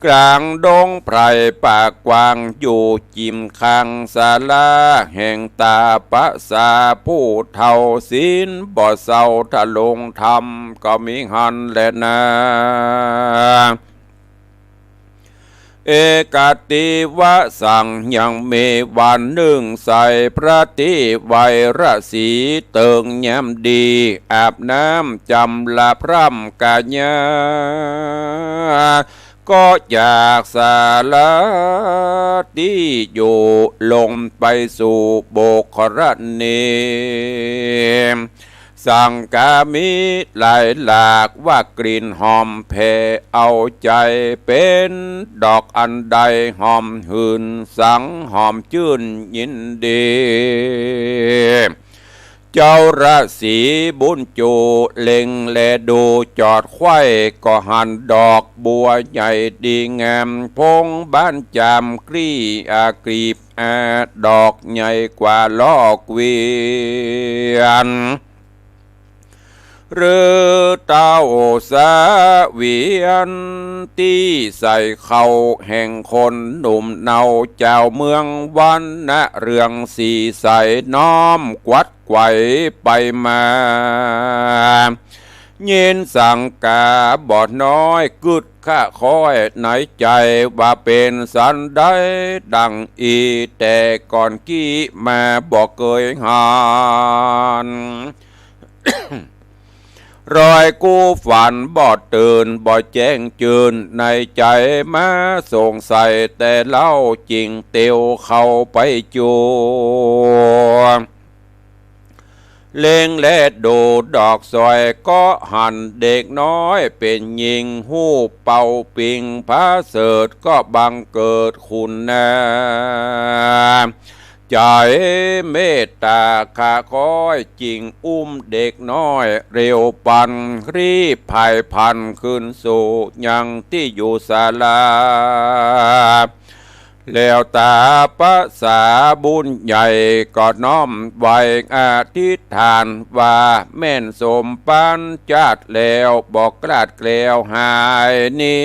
กลางดงไพรป่ากว้าง อยู่จิมข้างศาลาแห่งต๋าปะสาผู้เฒ่า ศีลบ่เศร้าถ้าลงธรรม ก็มีหั้นแลนา เอกติวสัง ยังมีวันนึ่งใส พระตี้ไหวราศีเติงแย้มดี อาบน้ำจำระพร่ำกายา ก็จากศาลาตี้อยู่ ลงไปสู่บกธรณี สังกามีหลายหลาก ว่ากลิ่นหอมแผ่เอาใจ๋ เป๋นดอกอันใดหอมหื่น สังหอมจื้นยินดี เจ้าราศีบุญจูเล็งแลดูจอดใคว่ ก็หันดอกบัวใหญ่ดีงาม พงบานจามกลี้อากลีบอา ดอกใหญ่กว่าล้อเกวียน หรือเต้าเสวียน ตี้ใส่เข้าแห่งคนหนุ่มเนา จาวเมืองวรรณะเรืองสีใส น้อมกวัดไขว่ไปมา ยินสังกาบ่น้อยกึ๊ดคะคอยในใจ๋ ว่าเป๋นสันใดดังอี้ แต่ก่อนกี้มาบ่เกยหัน รอยกู้ฝันบ่ตื่น บ่แจ้งจื้นในใจ๋ มาสงสัยแต่เล่า จึงเตียวเข้าไปจวน เล็งแลดูดอกสอย ก็หันเด็กน้อยเป๋นญิง ฮูปเป่าปิงผาเสริฐ ก็บังเกิดคุณนา ใจ๋เมตต๋าคะคอย จึงอุ้มเด็กน้อยเร็วปัน รีบผายพลันคืนสู่ยังตี้อยู่ศาลา แล้วต๋าปะสาบุญใหญ่ ก็น้อมไหว้อธิษฐานว่า แม่นสมปานจาติแล้ว บ่คลาดแคล้วหายหนี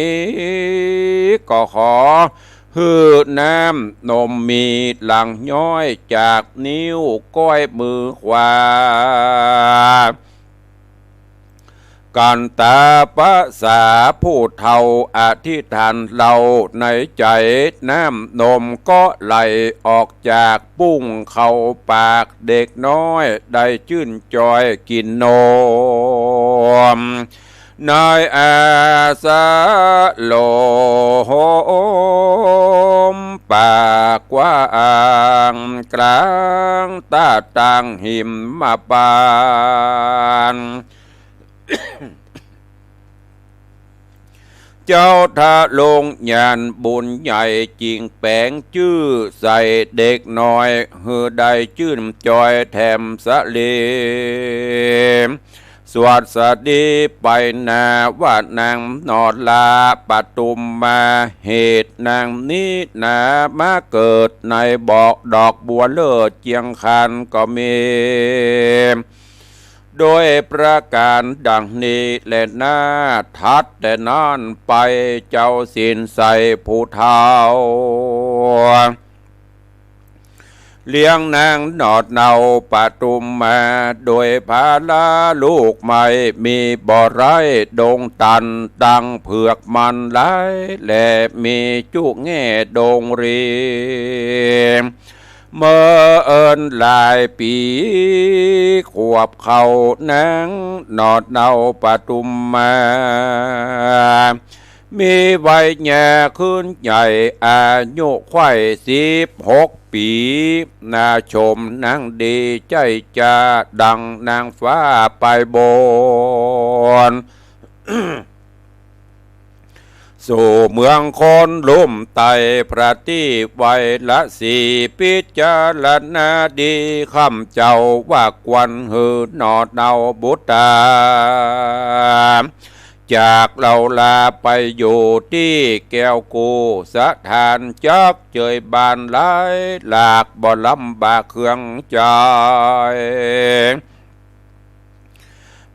ก็ขอหื้อน้ำนมมีหลั่งย้อย จากนิ้วก้อยมือขวา กันต๋าปะสาผู้เฒ่าอธิษฐานเล่าในใจ๋ น้ำนมก็ไหลออกจากปุ้งเข้าปาก เด็กน้อยได้จื้นจอยกิ๋นนม ในอาสาลมปากกว้าง กลางตาตั้งหิมพานต์ เจ้าทะลงญาณบุญใหญ่ จึงแป๋งจื้อใส่เด็กน้อย หื้อได้จื้นจอยแถมสะเล สวัสดีไปนาว่านางหนอดลาปทุมมา เหตุนางนี้นามาเกิดในบ่อดอกบัวเลิศเจียงคานก็มี โดยประการดังนี้แลนา ถัดแต่นั้นไปเจ้าสินใสผู้เฒ่า เลี้ยงนางหนอดเนาปทุมมา โดยภาระลูกไม่มีบ่ไร้ดงตัน ตังเผือกมันหลาย และมีจุแง่ดงรี เมินหลายปี๋ขวบเข้านางหนอดเนาปทุมมา มีวัยแย่ขึ้นใหญ่ อายุใค่สิบหกปี๋ นาชมนางดีใจ๊จาดังนางฟ้าไปบน สู่เมืองคนลุ่มไต้พระตี้ไวละสี พิจารณาดีคำเจ้าว่าควรหื้อหนอดเนาบุตตา จากเฮาลาไปอยู่ตี้แก้วกู้สถาน จักเจยบ้านหลายหลากบ่ลำบากเครื่องใจ๊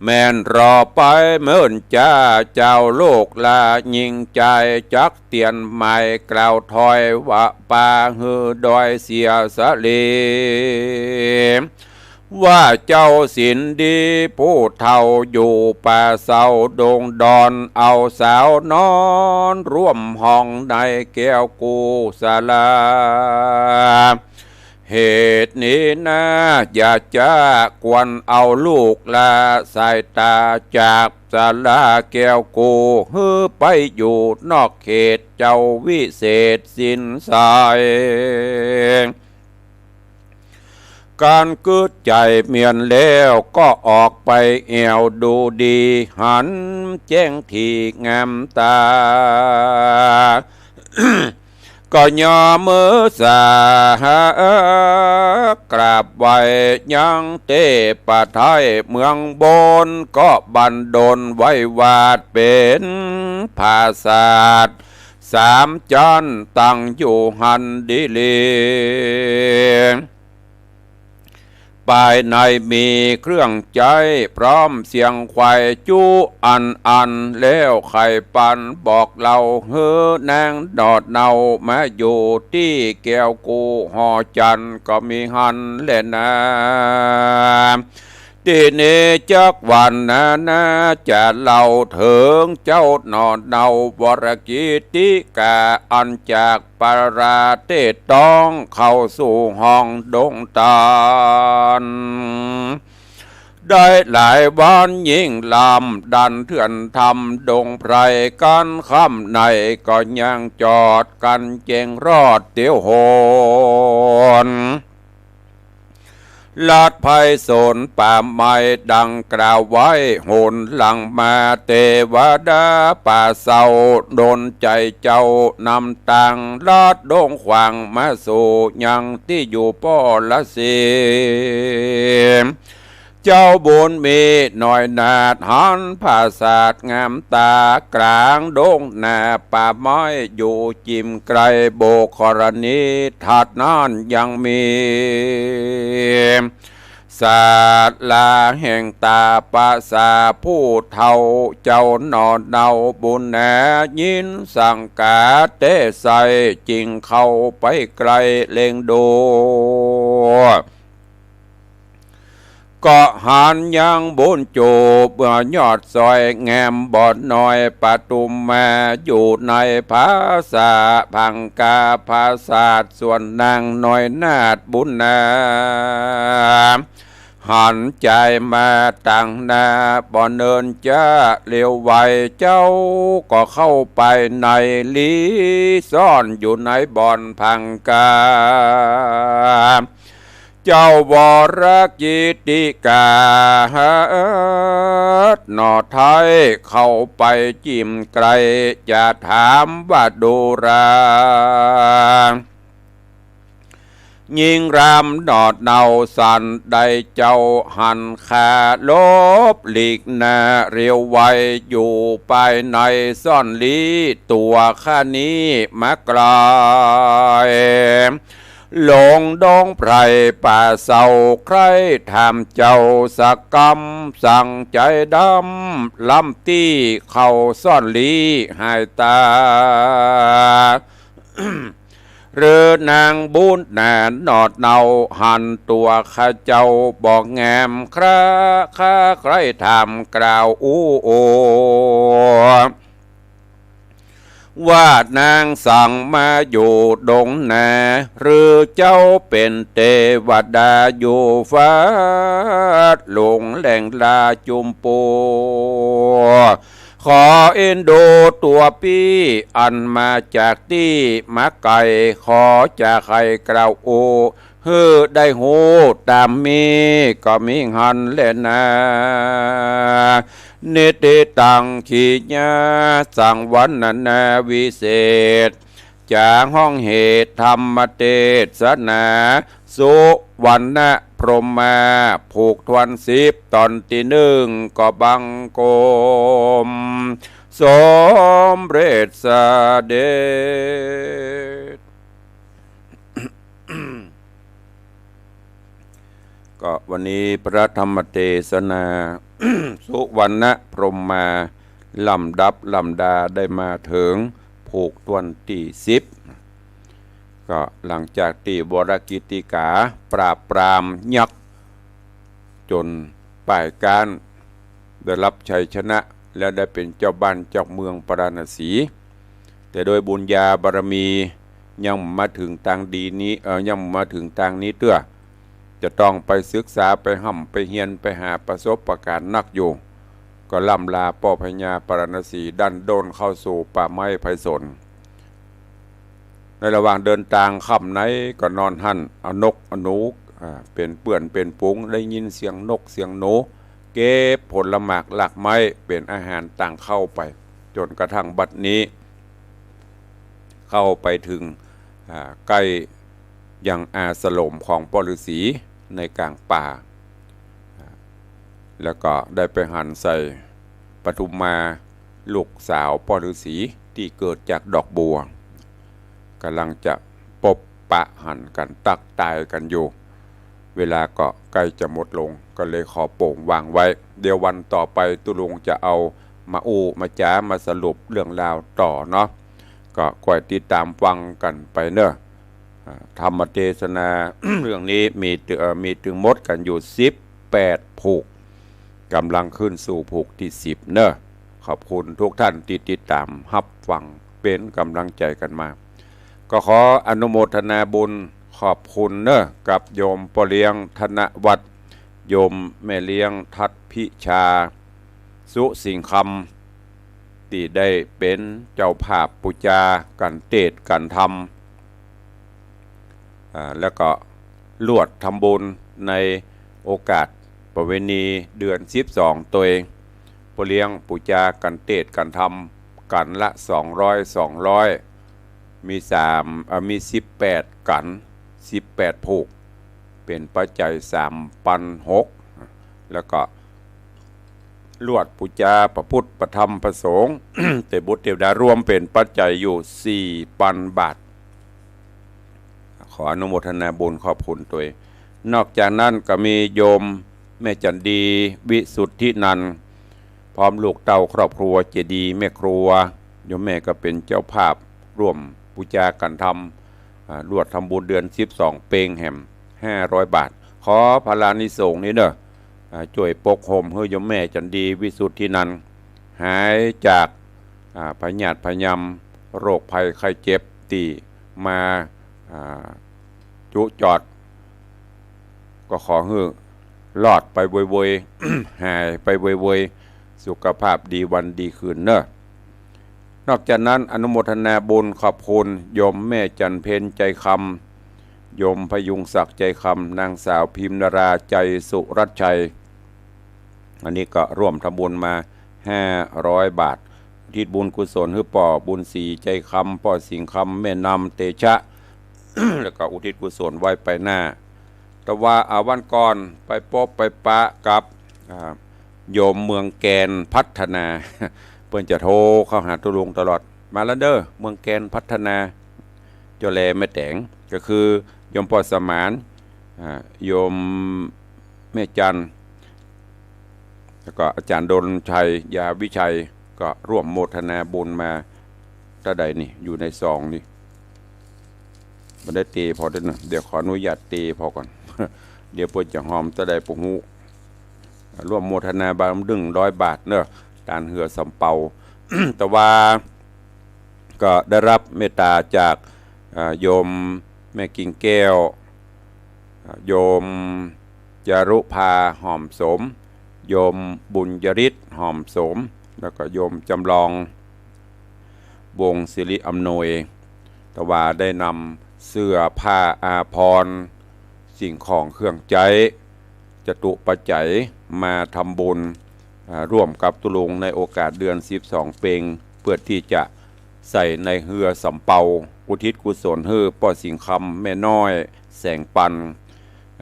แม่นรอไปเมินจ้าเจ้าลูกลายิ่งใจ๋ จักเตียนหมายกล่าวถ้อยว่าปาหื้อดอยเสียสลี ว่าเจ้าสินดีผู้เฒ่าอยู่ป่าเซาดงดอน เอาสาวนอนร่วมห้องในแก้วกู้สาลา เหตุนี้นาอย่าจ๊าควรเอาลูกละสายต๋าจากสาลาแก้วกู้ หื้อไปอยู่นอกเขตเจ้าวิเศษสินใส ก๋านกึ๊ดใจ๋เมียนแล้วก็ออกไปแอ่วดูดี หันแจ้งถี่งามต๋า ก็ย่อมือสากราบไหว้ยังเตพไทยเมืองบน ก็บันดลไว้วาดเป๋นผาสาทสามจั้นตั้งอยู่หั้นดีหลี ภายในมีเครื่องใจ๊พร้อมเสียงไขว่จุอันอัน แล้วใค่ปันบอกเล่าหื้อนางหนอดเนามาอยู่ตี้แก้วกู้หอจันทร์ก็มีหั้นแลนา ตี้นี้จักวันนานาจะเล่าเถิงเจ้าหนอดเนาวรกิตติกา อันจากปราเทศต้องเข้าสู่ห้องดงตาน ได้หลายวันยิ่งลำดันเถื่อนทำดงไพร กันค่ำในก็ยังจอดกันแจ้งรอดเตียวหน ลัดไพศาลป่าไม้ดังกล่าวไว้ หนหลังมาเตวดาป่าเซาดลใจ๋เจ้านำตาง ลัดดงขวางมาสู่ยังตี้อยู่ป้อละสิ เจ้าบุญมีน้อยนาถหันผาสาทงามต๋ากลางดงนาป่าไม้อยู่จิ่มไกล บุคคลนี้ถัดนั้นยังมี ศาลาแห่งตาประสาผู้เฒ่าเจ้าหนอเนาบุญนา ยินสังกาเตใส จึงเข้าไปใกล้เล็งดู ก็หันยังบุญจูบยอดซอยแงมบ่อน้อยปทุมมา อยู่ในผาสาพังกาผาสาท ส่วนนางน้อยนาถบุญนา หันใจ๋มาตังหน้าบ่เนินจ้า เร็วไวเจ้าก็เข้าไปใน หลีซ่อนอยู่ในบ่อนพังกา เจ้าวรกิตติกา หนอไทยเข้าไปจิ่มไกล จะถามว่าดูรา ญิงรำหนอดเหน่าสันใดเจ้าหัน เคารพหลีกหน้าเร็วไว อยู่ภายในซ่อนลี้ ตั๋วข้านี้มาไกล ลงดงไพรป่าเศร้า ใคร่ถามเจ้าสักกำ สั่งใจ๋ดำ ลำตี้เข้าซ่อนลี้หายตา หรือนางบุญนาหนอดเหน่าหัน ตั๋วข้าเจ้าบ่งาม คราข้าใคร่ถามกล่าวอู้โอ ว่านางสั่งมาอยู่ดงนา หรือเจ้าเป๋นเตวดาอยู่ฟ้า หลงแหล่งลาจุมปู ขอเอ็นดูตั๋วปี้ อันมาจากตี้มาไก๋ ขอจะใค่กล่าวอู้ หื้อได้ฮู้ต๋ามมี ก็มีหั้นแลนา นิติตัง กิริยา สังวรรณนาวิเศษ จ๋าฮ้องเหตุธรรมเตสนา สุวรรณพรหมา ผูกถ้วนสิบ ต๋อนตี้นึ่ง ก็บังคม สมเร็จเสด็จ ก็วันนี้พระธรรมเตสนา สุวรรณพรหมา ลำดับลำดาได้มาเถิงผูกถ้วนตี้สิบ ก็หลังจากตี้วรกิตติกาปราบปรามยักษ์ จ๋นป้ายก๊าน ได้ฮับชัยชนะ และได้เป๋นเจ้าบ้านเจ้าเมืองปาราณสี แต่โดยบุญญาบารมียังบ่มาเถิงตางดีนี้ เอ่อ ยังบ่มาเถิงตางนี้เตื้อ จะต้องไปศึกษา ไปฮ่ำไปเฮียน ไปหาประสบการณ์นักอยู่ ก็ล่ำลาป้อพญาปาราณสี ดั้นด้นเข้าสู่ป่าไม้ไพรสน ในระหว่างเดินตางค่ำไหนก็นอนหั้น เอานกเอาหนู อ่า เป๋นเปื้อนเป๋นฝูง ได้ยินเสียงนกเสียงหนู เก็บผลหมากรากไม้เป๋นอาหารตางเข้าไป จ๋นกระทั่งบัดนี้ เข้าไปเถิง อ่า ใก้ยังอาสรมของป้อฤๅษีในก๋างป่า อ่า แล้วก็ได้ไปหันใส่ปทุมมา ลูกสาวป้อฤๅษีตี้เกิดจากดอกบัว ก่ำลังจะปบปะหันกั๋นตั๊กตายกั๋นอยู่ เวลาก็ใก้จะหมดลง ก็เลยขอโป๋งวางไว้ เดี๋ยววันต่อไปตุ๊ลุงจะเอามาอู้มาจ๋ามาสรุปเรื่องราวต่อเนาะ ก็คอยติดต๋ามฟังกั๋นไปเนาะ อ่า ธรรมเตสนา เรื่องนี้มีเอ่อ มีตึงหมดกั๋นอยู่สิบแปดผูก ก่ำลังขึ้นสู่ผูกตี้สิบเนาะ ขอบคุณทุกท่านตี้ติดต๋ามฮับฟังเป๋นก๋ำลังใจ๋กั๋นมา ก็ขออนุโมทนาบุญขอบคุณเนาะ กับโยมป้อเลี้ยงธนวัฒน์ โยมแม่เลี้ยงทัดพิชา สุสิงห์คำ ตี้ได้เป๋นเจ้าภาพปู๋จากั๋นเตสน์กั๋นธรรม อ่า แล้วก็รวดทำบุญในโอกาสประเวณีเดือนสิบสองตวย ป้อเลี้ยงปู๋จากั๋นเตสน์กั๋นธรรม กั๋นละสองร้อย สองร้อย มีสาม เอ่อ มีสิบแปดกั๋น สิบแปดผูก เป๋นปัจจัยสามปันหก แล้วก็รวดปู๋จาพระพุทธพระธรรมพระสงฆ์ เตวบุตรเตวดารวมเป๋นปัจจัยอยู่สี่ปันบาท ขออนุโมทนาบุญขอบคุณตวย นอกจากนั้นก็มีโยมแม่จันดี วิสุทธินันท์ พร้อมลูกเต้าครอบครัวเจดีย์แม่ครัว โยมแม่ก็เป๋นเจ้าภาพร่วมปู๋จากั๋นธรรม อ่า รวดทำบุญเดือนสิบสองเปงแหม ห้าร้อยบาท ขอพลานิสงส์นี้เนาะ อ่า จ้วยปกโฮมหื้อโยมแม่จันดี วิสุทธินันท์ หายจาก อ่า พยาธิพยาม โรคภัยไข้เจ็บตี้มา อ่า จุจอด ก็ขอหื้อรอดไปโวยๆ หายไปโวยๆ สุขภาพดีวันดีคืนเนาะ นอกจากนั้นอนุโมทนาบุญขอบคุณโยมแม่จันเพ็ญ ใจคำ โยมพยุงศักดิ์ ใจคำ นางสาวพิมนารา ใจสุรัตน์ชัย อันนี้ก็ร่วมทำบุญมาห้าร้อยบาท อุทิศบุญกุศลหื้อป้อบุญศรี ใจคำ ป้อสิงห์คำ แม่นำ เตชะ แล้วก็อุทิศกุศลไว้ไปหน้า แต่ว่า อ่า วันก่อนไปปบไปปะกับ อ่า โยมเมืองแกนพัฒนา เปิ้นจะโทรเข้าหาตุ๊ลุงตลอด มาแล้วเด้อ เมืองแกนพัฒนา เจ้าแลแม่แต๋ง ก็คือโยมป้อสมาน อ่า โยมแม่จันทร์ แล้วก็อาจารย์ดลชัย ยาวิชัย ก็ร่วมโมทนาบุญมา เต้าใดนี่ อยู่ในซองนี่ บ่ได้เตพอเด้อเนาะ เดี๋ยวขออนุญาตเตพอก่อน เดี๋ยวเปิ้นจะหอมเต้าใดบ่ฮู้ ร่วมโมทนาบุญหนึ่งร้อยบาทเนาะ ตานเฮือสำเปา แต่ว่าก็ได้รับเมตตาจาก อ่า โยมแม่กิ่งแก้ว อ่า โยมจารุภา หอมสม โยมบุญยฤทธิ์ หอมสม แล้วก็โยมจำลอง วงศ์สิริอำนวย แต่ว่าได้นำเสื้อผ้าอาภรณ์ สิ่งของเครื่องใจ๊ จตุปัจจัยมาทำบุญ อ่า ร่วมกับตุ๊ลุงในโอกาสเดือนสิบสองเป็ง เพื่อที่จะใส่ในเฮือสำเปา อุทิศกุศลหื้อป้อสิงห์คำ แม่น้อย แสงปัน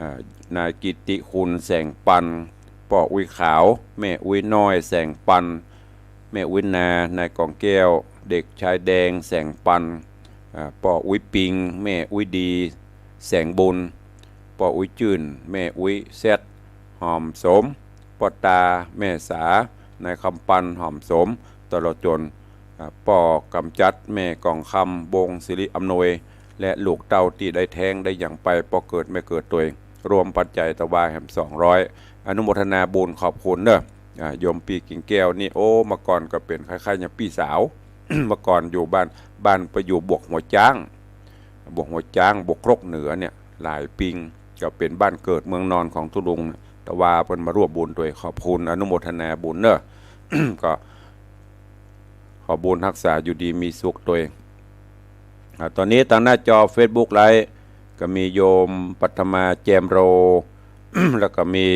อ่า นายกิตติคุณ แสงปัน ป้ออุ๊ยขาว แม่อุ๊ยน้อย แสงปัน แม่อุ๊ยนา นายกองแก้ว เด็กชายแดง แสงปัน อ่า ป้ออุ๊ยปิง แม่อุ๊ยดี แสงบุญ ป้ออุ๊ยจื้น แม่อุ๊ยแซด หอมสม ป้อตา แม่สา นายคำปัน หอมสม ตลอดจ๋น อ่า ป้อกำจัด แม่กองคำ วงศ์สิริอำนวย และลูกเต้าตี้ได้แท้งได้หยังไป ป้อเกิดแม่เกิดตวย รวมปัจจัยตะวาแหมสองร้อย อนุโมทนาบุญขอบคุณเนาะ อ่า โยมปี้กิ่งแก้วนี่ โอ้ เมื่อก่อนก็เป๋นคล้ายๆ อย่างปี้สาว เมื่อก่อนอยู่บ้าน บ้านไปอยู่บวกหัวจ๊าง บวกหัวจ๊าง บวกครกเหนือเนี่ย หลายปิง ก็เป๋นบ้านเกิดเมืองนอนของตุ๊ลุง ตะวาเปิ้นมาร่วมบุญตวย ขอบคุณ อนุโมทนาบุญเนาะ ก็ขอบุญฮักษาอยู่ดีมีสุขตวย อ่า ตอนนี้ตางหน้าจอเฟซบุ๊กไลฟ์ ก็มีโยมปัทมา แจ่มโร แล้วก็มี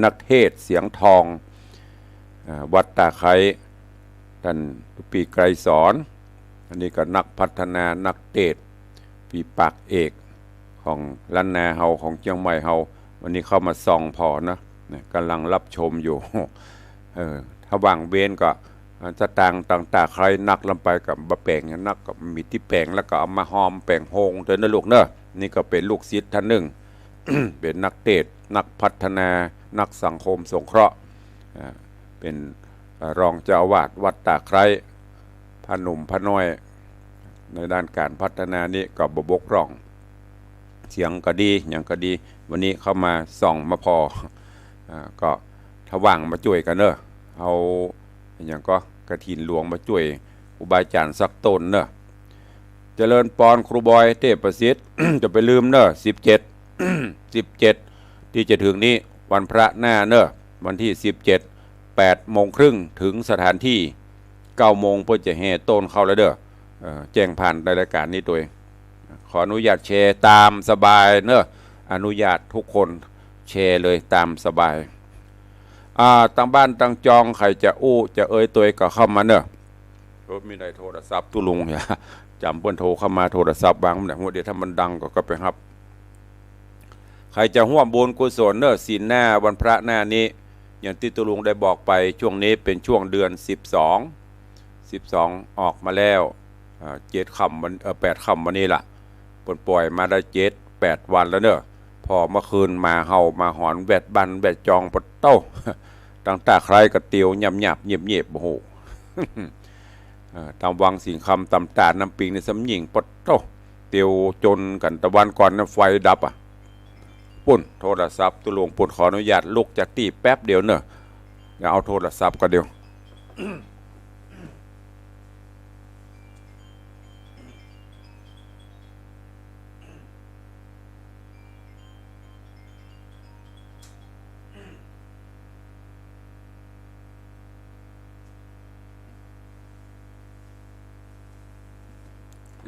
นักเทศน์เสียงทอง อ่า วัดตาไคร้ ต้านปี้ไกรสอน อันนี้ก็นักพัฒนา นักเตสน์ ปี้ปากเอกของล้านนาเฮา ของเจียงใหม่เฮา วันนี้เข้ามาส่องผ่อนะ นะ ก่ำลังฮับชมอยู่ เออ ถ้าว่างเว้นก็ อ่า สตางค์ตางตาไคร้นักล้ำไปก็บ่แป๋งนัก ก็มีตี้แป๋ง แล้วก็เอามาฮอมแป๋งโฮงตวยนะลูกเนาะ นี่ก็เป๋นลูกศิษย์ต้านนึ่ง เป๋นนักเตสน์ นักพัฒนา นักสังคมสงเคราะห์ อ่า เป๋น อ่า รองเจ้าอาวาสวัดตาไคร้ พระหนุ่มพระน้อย ในด้านก๋านพัฒนานี้ก็บ่บกพร่อง เสียงก็ดี หยังก็ดี วันนี้เข้ามาส่องมาผ่อ อ่า ก็ถ้าว่างมาจ้วยกั๋นเนาะ เอา หยังก็กฐินหลวงมาจ้วยครูบาอาจ๋ารย์สักต๋นเนาะ เจริญปอนครูบอยเทพประสิทธิ์ จะไปลืมเนาะ สิบเจ็ด สิบเจ็ด ตี้จะเถิงนี้ วันพระหน้าเนาะ วันตี้สิบเจ็ด แปดโมงครึ่งเถิงสถานตี้ เก้าโมงเปิ้นจะแห่ต้นเข้าแล้วเด้อ เอ่อ แจ้งผ่านในรายก๋านนี้ตวย ขออนุญาตแชร์ต๋ามสบายเนาะ อนุญาตทุกคนแชร์เลยต๋ามสบาย อ่า ตางบ้านตางจองใผจะอู้จะเอยตวยก็เข้ามาเนาะ เออ มีได้โทรศัพท์ตุ๊ลุง จ๋ำเปิ้นโทรเข้ามา โทรศัพท์วางบ่ได้ เดี๋ยวถ้ามันดังก็ ก็ไปฮับ ใผจะฮ่วมบุญกุศลเนาะ ศีลหน้าวันพระหน้านี้ อย่างตี้ตุ๊ลุงได้บอกไป ช่วงนี้เป๋นช่วงเดือนสิบสอง สิบสองออกมาแล้ว อ่า เจ็ดค่ำวัน เอ่อ แปดค่ำวันนี้ล่ะ เปิ้นป่อยมาได้เจ็ดแปดวันแล้วเนาะ ผ่อเมื่อคืนหมาเห่าหมาหอนแวดบ้านแวดจอง ปะโต้ ตางตาไคร้ก็เตียวหยาบๆ เยียบๆ โอ้โห เอ่อ ต๋ามวังสิงห์คำ ต๋ามตาดน้ำปิงนี่ซ้ำยิ่ง ปะโต้ เตียวจ๋นกั๋น ตะวันก่อนนะไฟดับอะ ปุ้น โทรศัพท์ตุ๊ลุงปุ้น ขออนุญาตลุกจากตี้แป๊บเดียวเนาะ เดี๋ยวเอาโทรศัพท์ก่อนเดี๋ยว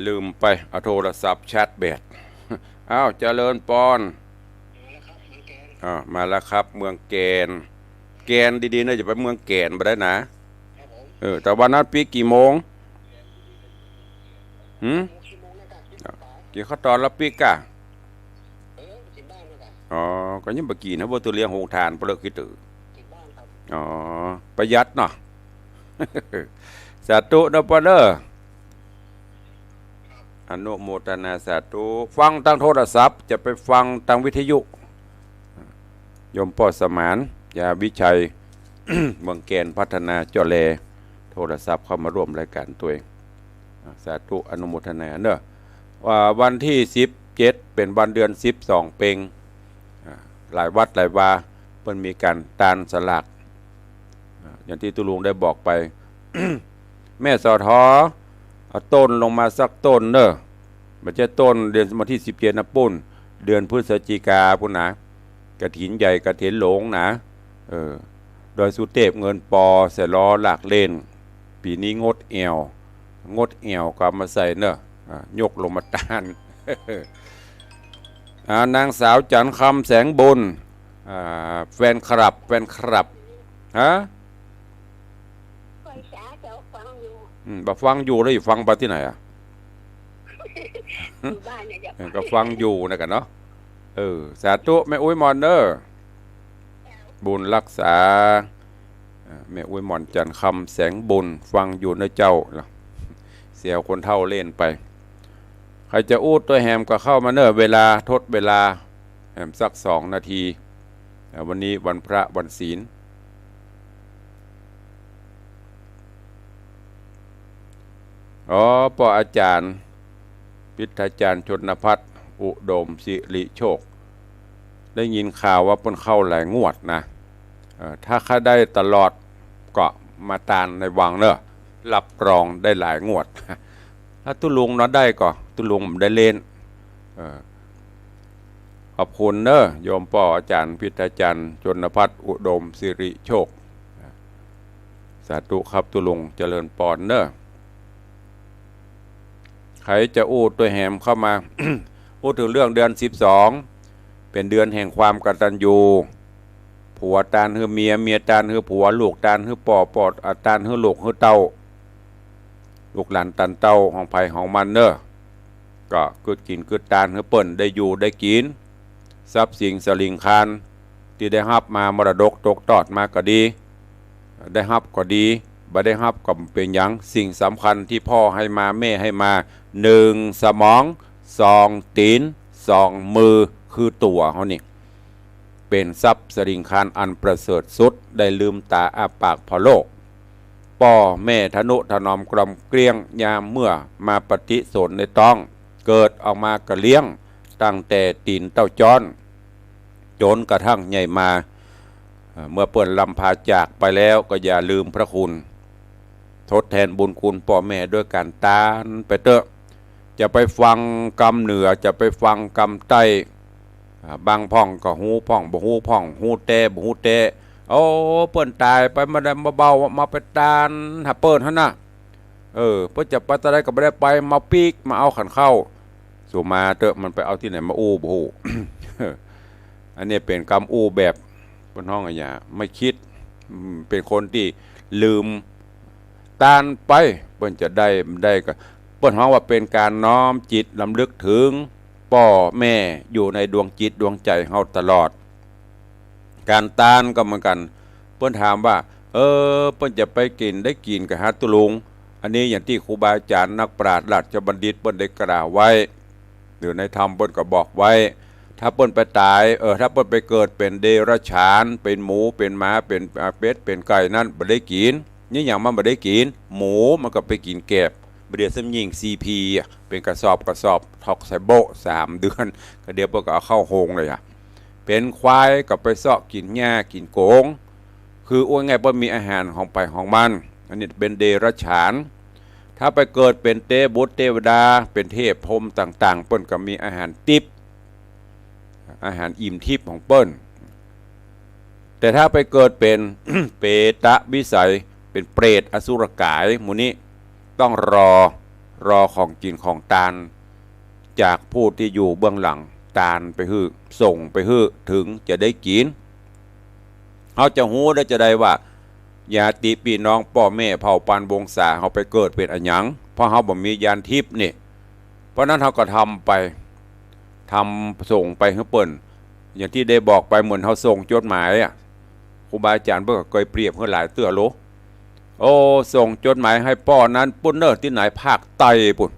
ลืมไป เอาโทรศัพท์ชาร์จแบต อ้าว เจริญปอน มาแล้วครับ เมืองแกน อ่า มาแล้วครับ เมืองแกน แกนดีๆ นะ อย่าไปเมืองแก่นบ่ได้นะ ครับผม เออ แต่วันนั้นปิ๊กกี่โมง หืม หกโมงนะครับ อ่ะ กิ๋นข้าวตอนละปิ๊กก่ะ เออ กิ๋นบ้านนั่นแหละ อ๋อ ก็ยังบ่กิ๋นนะ บ่ต้องเลี้ยงโฮงตาน เปลือกขี้ตื่อ กิ๋นบ้านครับ อ๋อ ประหยัดเนาะ สาธุนะป้อเนอะ อนุโมทนาสาธุ ฟังตางโทรศัพท์ จะไปฟังตางวิทยุ โยมป้อสมาน ยาวิชัย เมืองแกนพัฒนา เจ้าแล โทรศัพท์เข้ามาร่วมรายก๋านตวย อ่า สาธุอนุโมทนาเนอะ ว่าวันตี้สิบเจ็ดเป๋นวันเดือนสิบสองเป๋ง อ่า หลายวัดหลายวาเปิ้นมีก๋านตานสลาก อ่า อย่างตี้ตุ๊ลุงได้บอกไป แม่สอทอ เอาต้นลงมาสักต้นเนอะ บ่ใจ้ต้นเดือนวันตี้สิบเจ็ดนะปุ้น เดือนพฤศจิกาปุ้นนะ กฐินใหญ่กฐินหลวงนะ เออ ดอยสุเตพ เงินปอ ใส่ล้อลากเล่น ปี๋นี้งดแอ่ว งดแอ่วก็เอามาใส่เนอะ อ่า ยกลงมาตาน อ่า นางสาวจันทร์คำ แสงบุญ อ่า แฟนคลับ แฟนคลับ ฮะ อืม บ่ฟังอยู่ แล้วอยู่ฟังไปตี้ไหนอะ อยู่บ้านเนี่ย เออ ก็ฟังอยู่นะกั๋นเนาะ เออ สาธุ แม่อุ๊ยหม่อนเนอะ บุญรักษา อ่า แม่อุ๊ยหม่อน จันทร์คำ แสงบุญ ฟังอยู่นะเจ้า เสียวคนเฒ่าเล่นไป ใผจะอู้ตวยแหมก็เข้ามาเนอะ เวลา ทดเวลาแหมสักสองนาที อ่า วันนี้วันพระวันศีล อ๋อ ป้ออาจ๋ารย์ พิทยาจารย์ชนพัฒน์ อุดมสิริโชค ได้ยินข่าวว่าเปิ้นเข้าหลายงวดนะ เอ่อ ถ้าใค่ได้ตลอดก็มาตานในวังเนอะ รับรองได้หลายงวด ถ้าตุ๊ลุงเนาะได้ก็ ตุ๊ลุงบ่ได้เล่น เอ่อ ขอบคุณเนอะ โยมป้ออาจ๋ารย์พิทยาจารย์ชนพัฒน์ อุดมสิริโชค สาธุครับ ตุ๊ลุงเจริญปอนเนอะ ใผจะอู้ตวยแหมเข้ามา อู้เถิงเรื่องเดือนสิบสอง เป๋นเดือนแห่งความกตัญญู ผัวตานหื้อเมีย เมียตานหื้อผัว ลูกตานหื้อป้อ ป้อ อ่า ตานหื้อลูกหื้อเต้า ลูกหลานตานเต้าของใผของมันเนอะ ก็กึ๊ดกิ๋นกึ๊ดตานหื้อเปิ้นได้อยู่ได้กิ๋น ทรัพย์สินสะหลิงคานตี้ได้ฮับมามรดกตกตอดมาก็ดี ได้ฮับก็ดี บ่ได้ฮับก็บ่เป๋นหยัง สิ่งสำคัญตี้พ่อหื้อมา แม่หื้อมา หนึ่งสมอง สองตี๋น สองมือ คือตั๋วเฮานี่ เป๋นทรัพย์สะหลิงคานอันประเสริฐสุด ได้ลืมต๋าอ้าปากผ่อโลก ป้อแม่ทะนุถนอมกล่อมเกลี้ยง ยามเมื่อมาปฏิสนธิในต๊อง เกิดออกมาก็เลี้ยง ตั้งแต่ตี๋นเต้าจ๊อน จ๋นกระทั่งใหญ่มา เอ่อ เมื่อเปิ้นลำพาจากไปแล้วก็อย่าลืมพระคุณ ทดแทนบุญคุณป้อแม่ด้วยก๋านตานไปเต๊อะ จะไปฟังกำเหนือ จะไปฟังกำใต้ อ่า บางพ่องก็ฮู้พ่อง บ่ฮู้พ่อง ฮู้แต๊ บ่ฮู้แต๊ โอ้ เปิ้นต๋ายไปมาได้มาเบา มาไปตานหาเปิ้นหั้นนะ เออ เปิ้นจะไปตางใดก็บ่ได้ไป มาปิ๊ก มาเอาขันเข้า สุมาเต๊อะ มันไปเอาตี้ไหนมาอู้บ่ฮู้ อันนี้เป๋นกำอู้แบบ เปิ้นฮ้องอะหยัง ไม่คิด อืม เป๋นคนตี้ลืมตานไป เปิ้นจะได้บ่ได้ก็ เปิ้นฮ้องว่าเป๋นก๋านน้อมจิตรำลึกเถิงป้อแม่อยู่ในดวงจิตดวงใจ๋เฮาตลอด ก๋านตานก็เหมือนกั๋น เปิ้นถามว่า เออ เปิ้นจะไปกิ๋นได้กิ๋นก่อหาตุ๊ลุง อันนี้อย่างตี้ครูบาอาจ๋ารย์นักปราชญ์ราชบัณฑิตเปิ้นได้กล่าวไว้ หรือในธรรมเปิ้นก็บอกไว้ ถ้าเปิ้นไปต๋าย เออ ถ้าเปิ้นไปเกิดเป๋นเดรัจฉาน เป๋นหมู เป๋นหมา เป๋น อ่า เป็ด เป๋นไก่นั้น บ่ได้กิ๋น นี่หยังมันบ่ได้กิ๋น หมูมันก็ไปกิ๋นแกบ บ่าเดี่ยวซ้ำยิ่ง ซี พี อะ เป๋นกระสอบกระสอบ ถอกใส่โบ๊ะ สามเดือน ก็เดี๋ยวเปิ้นก็เอาเข้าโฮงเลยอะ เป๋นควายก็ไปเซาะกิ๋นหญ้ากิ๋นโก๋ง คืออู้ง่ายๆ เปิ้นมีอาหารของใผของมัน อันนี้เป๋นเดรัจฉาน ถ้าไปเกิดเป๋นเตบุตรเตวดา เป๋นเทพพรหมต่างๆ เปิ้นก็มีอาหารติ๊บ อาหารอิ่มทิพย์ของเปิ้น แต่ถ้าไปเกิดเป๋น เปรตวิสัย เป๋นเปรตอสุรกาย หมู่นี้ต้องรอ รอของกิ๋นของตาน จากผู้ตี้อยู่เบื้องหลัง ตานไปหื้อ ส่งไปหื้อ เถิงจะได้กิ๋น เฮาจะฮู้ได้จาใดว่า ญาติปี้น้องป้อแม่เผ่าพันธุ์วงศาเฮาไปเกิดเป๋นอะหยัง เพราะเฮาบ่มีญาณทิพย์นี่ เพราะนั้นเฮาก็ทำไป ทำส่งไปหื้อเปิ้น อย่างตี้ได้บอกไปเหมือนเฮาส่งจดหมายอะ ครูบาอาจ๋ารย์เปิ้นก็เกยเปรียบหื้อหลายเตื้อโล โอ้ ส่งจดหมายหื้อป้อนั้นปู๊นเน่อ ตี้ไหน ภาคใต้ปู๊น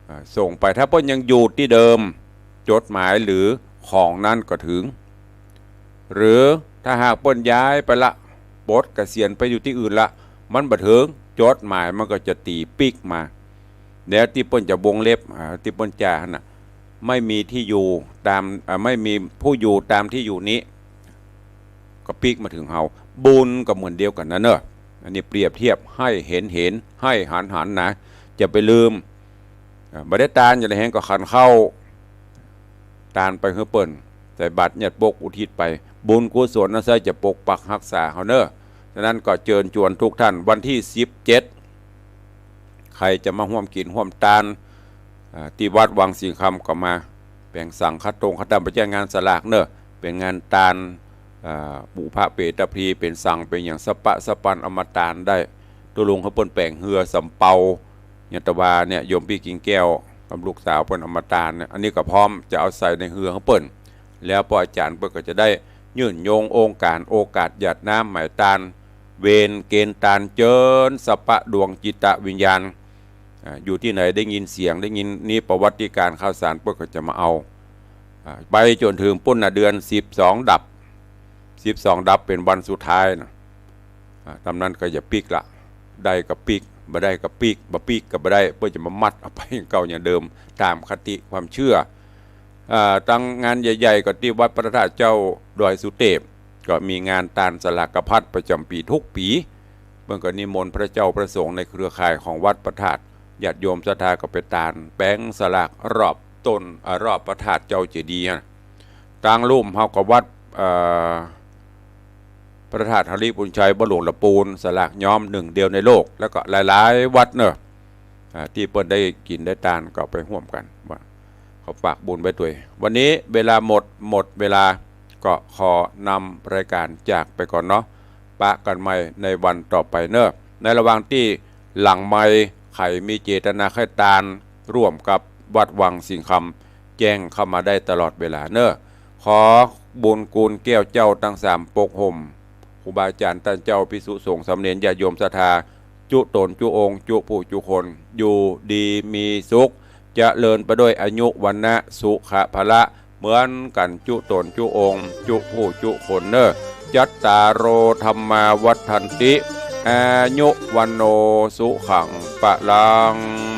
อ่า ส่งไป ถ้าเปิ้นยังอยู่ตี้เดิม จดหมายหรือของนั้นก็เถิง หรือถ้าหากเปิ้นย้ายไปละ ปลดเกษียณไปอยู่ตี้อื่นละ มันบ่เถิง จดหมายมันก็จะตี๋ปิ๊กมา แล้วตี้เปิ้นจะวงเล็บ อ่า ตี้เปิ้นจะหั้นน่ะ ไม่มีที่อยู่ตาม อ่า ไม่มีผู้อยู่ตามที่อยู่นี้ ก็ปิ๊กมาเถิงเฮา บุญก็เหมือนเดียวกั๋นนะเน่อ อันนี้เปรียบเทียบหื้อหันหัน หื้อหันหันนะ จะไปลืม อ่า บ่ได้ตานอย่างใดแหงก็ขันข้าว ตานไปหื้อเปิ้น ใส่บาตรเยียดปกอุทิศไป บุญกุศลนั้นไส้จะปกปักฮักษาเฮาเน่อ ฉะนั้นก็เจิญจวนทุกท่าน วันตี้สิบเจ็ด ใผจะมาฮ่วมกิ๋นฮ่วมตาน อ่า ตี้วัดวังสิงห์คำก็มา แป๋งสังฆะตรงฆะธรรม บ่ใจ้งานสลากเน่อ เป๋นงานตาน อ่า ปุพพะเปตะพลี เป๋นสัง เป๋นหยังสะปะสะปันเอามาตานได้ ตุ๊ลุงหื้อเปิ้นแป๋งเฮือสำเปา อย่างตะวาเนี่ย โยมปี้กิ่งแก้วกับลูกสาวเปิ้นเอามาตานเนี่ย อันนี้ก็พร้อมจะเอาใส่ในเฮือหื้อเปิ้น แล้วป้ออาจ๋ารย์เปิ้นก็จะได้ยื่นโยงองค์ก๋าน โอกาสหยาดน้ำไหมตาน เวรเกณฑ์ตานเจิญสะปะดวงจิตวิญญาณ อ่า อยู่ตี้ไหนได้ยินเสียง ได้ยินนี้ประวัติการณ์ข่าวสารเปิ้นก็จะมาเอา อ่า ไปจ๋นเถิงปู๊นน่ะ เดือนสิบสองดับ สิบสองดับเป๋นวันสุดท้ายน่ะ อ่า ตามนั้นก็อย่าปิ๊กละ ได้ก็ปิ๊ก บ่ได้ก็ปิ๊ก บ่ปิ๊กก็บ่ได้ เปิ้นจะมามัดเอาไปอย่างเก่าอย่างเดิม ตามคติความเชื่อ อ่า ตังงานใหญ่ๆ ก็ตี้วัดพระธาตุเจ้าดอยสุเตพ ก็มีงานตานสลากพัดประจ๋ำปี๋ทุกปี๋ เปิ้นก็นิมนต์พระเจ้าพระสงฆ์ในเครือข่ายของวัดพระธาตุ ญาติโยมศรัทธาก็ไปตาน แป๋งสลากรอบต้น อ่า รอบพระธาตุเจ้าเจดีย์ฮะ ตางลุ่มเฮาก็วัด เอ่อ พระธาตุหริภุญชัย บ่าหลวงละปูน สลากย้อมหนึ่งเดียวในโลก แล้วก็หลายๆ วัดเน่อ อ่า ตี้เปิ้นได้กิ๋นได้ตานก็ไปฮ่วมกั๋น ว่าเขาฝากบุญไว้ตวย วันนี้เวลาหมด หมดเวลา ก็ขอนำรายการจากไปก่อนเนาะ ปะกั๋นใหม่ในวันต่อไปเน่อ ในระหว่างตี้หลังไมค์ ใผมีเจตนาใค่ตาน ร่วมกับวัดวังสิงห์คำ แจ้งเข้ามาได้ตลอดเวลาเน่อ ขอบุญกูญแก้วเจ้าตังสามปกห่ม ครูบาอาจ๋ารย์ต้านเจ้า ภิกษุสงฆ์สามเณรญาติโยมศรัทธา จุ๊ต๋นจุ๊องค์ จุ๊ผู้จุ๊คน อยู่ดีมีสุข เจริญไปด้วยอายุวรรณะสุขะพละ เหมือนกั๋นจุ๊ต๋นจุ๊องค์ จุ๊ผู้จุ๊คนเน่อ จัตตาโร ธัมมา วัฑฒันติ อายุ วัณโณ สุขัง พลัง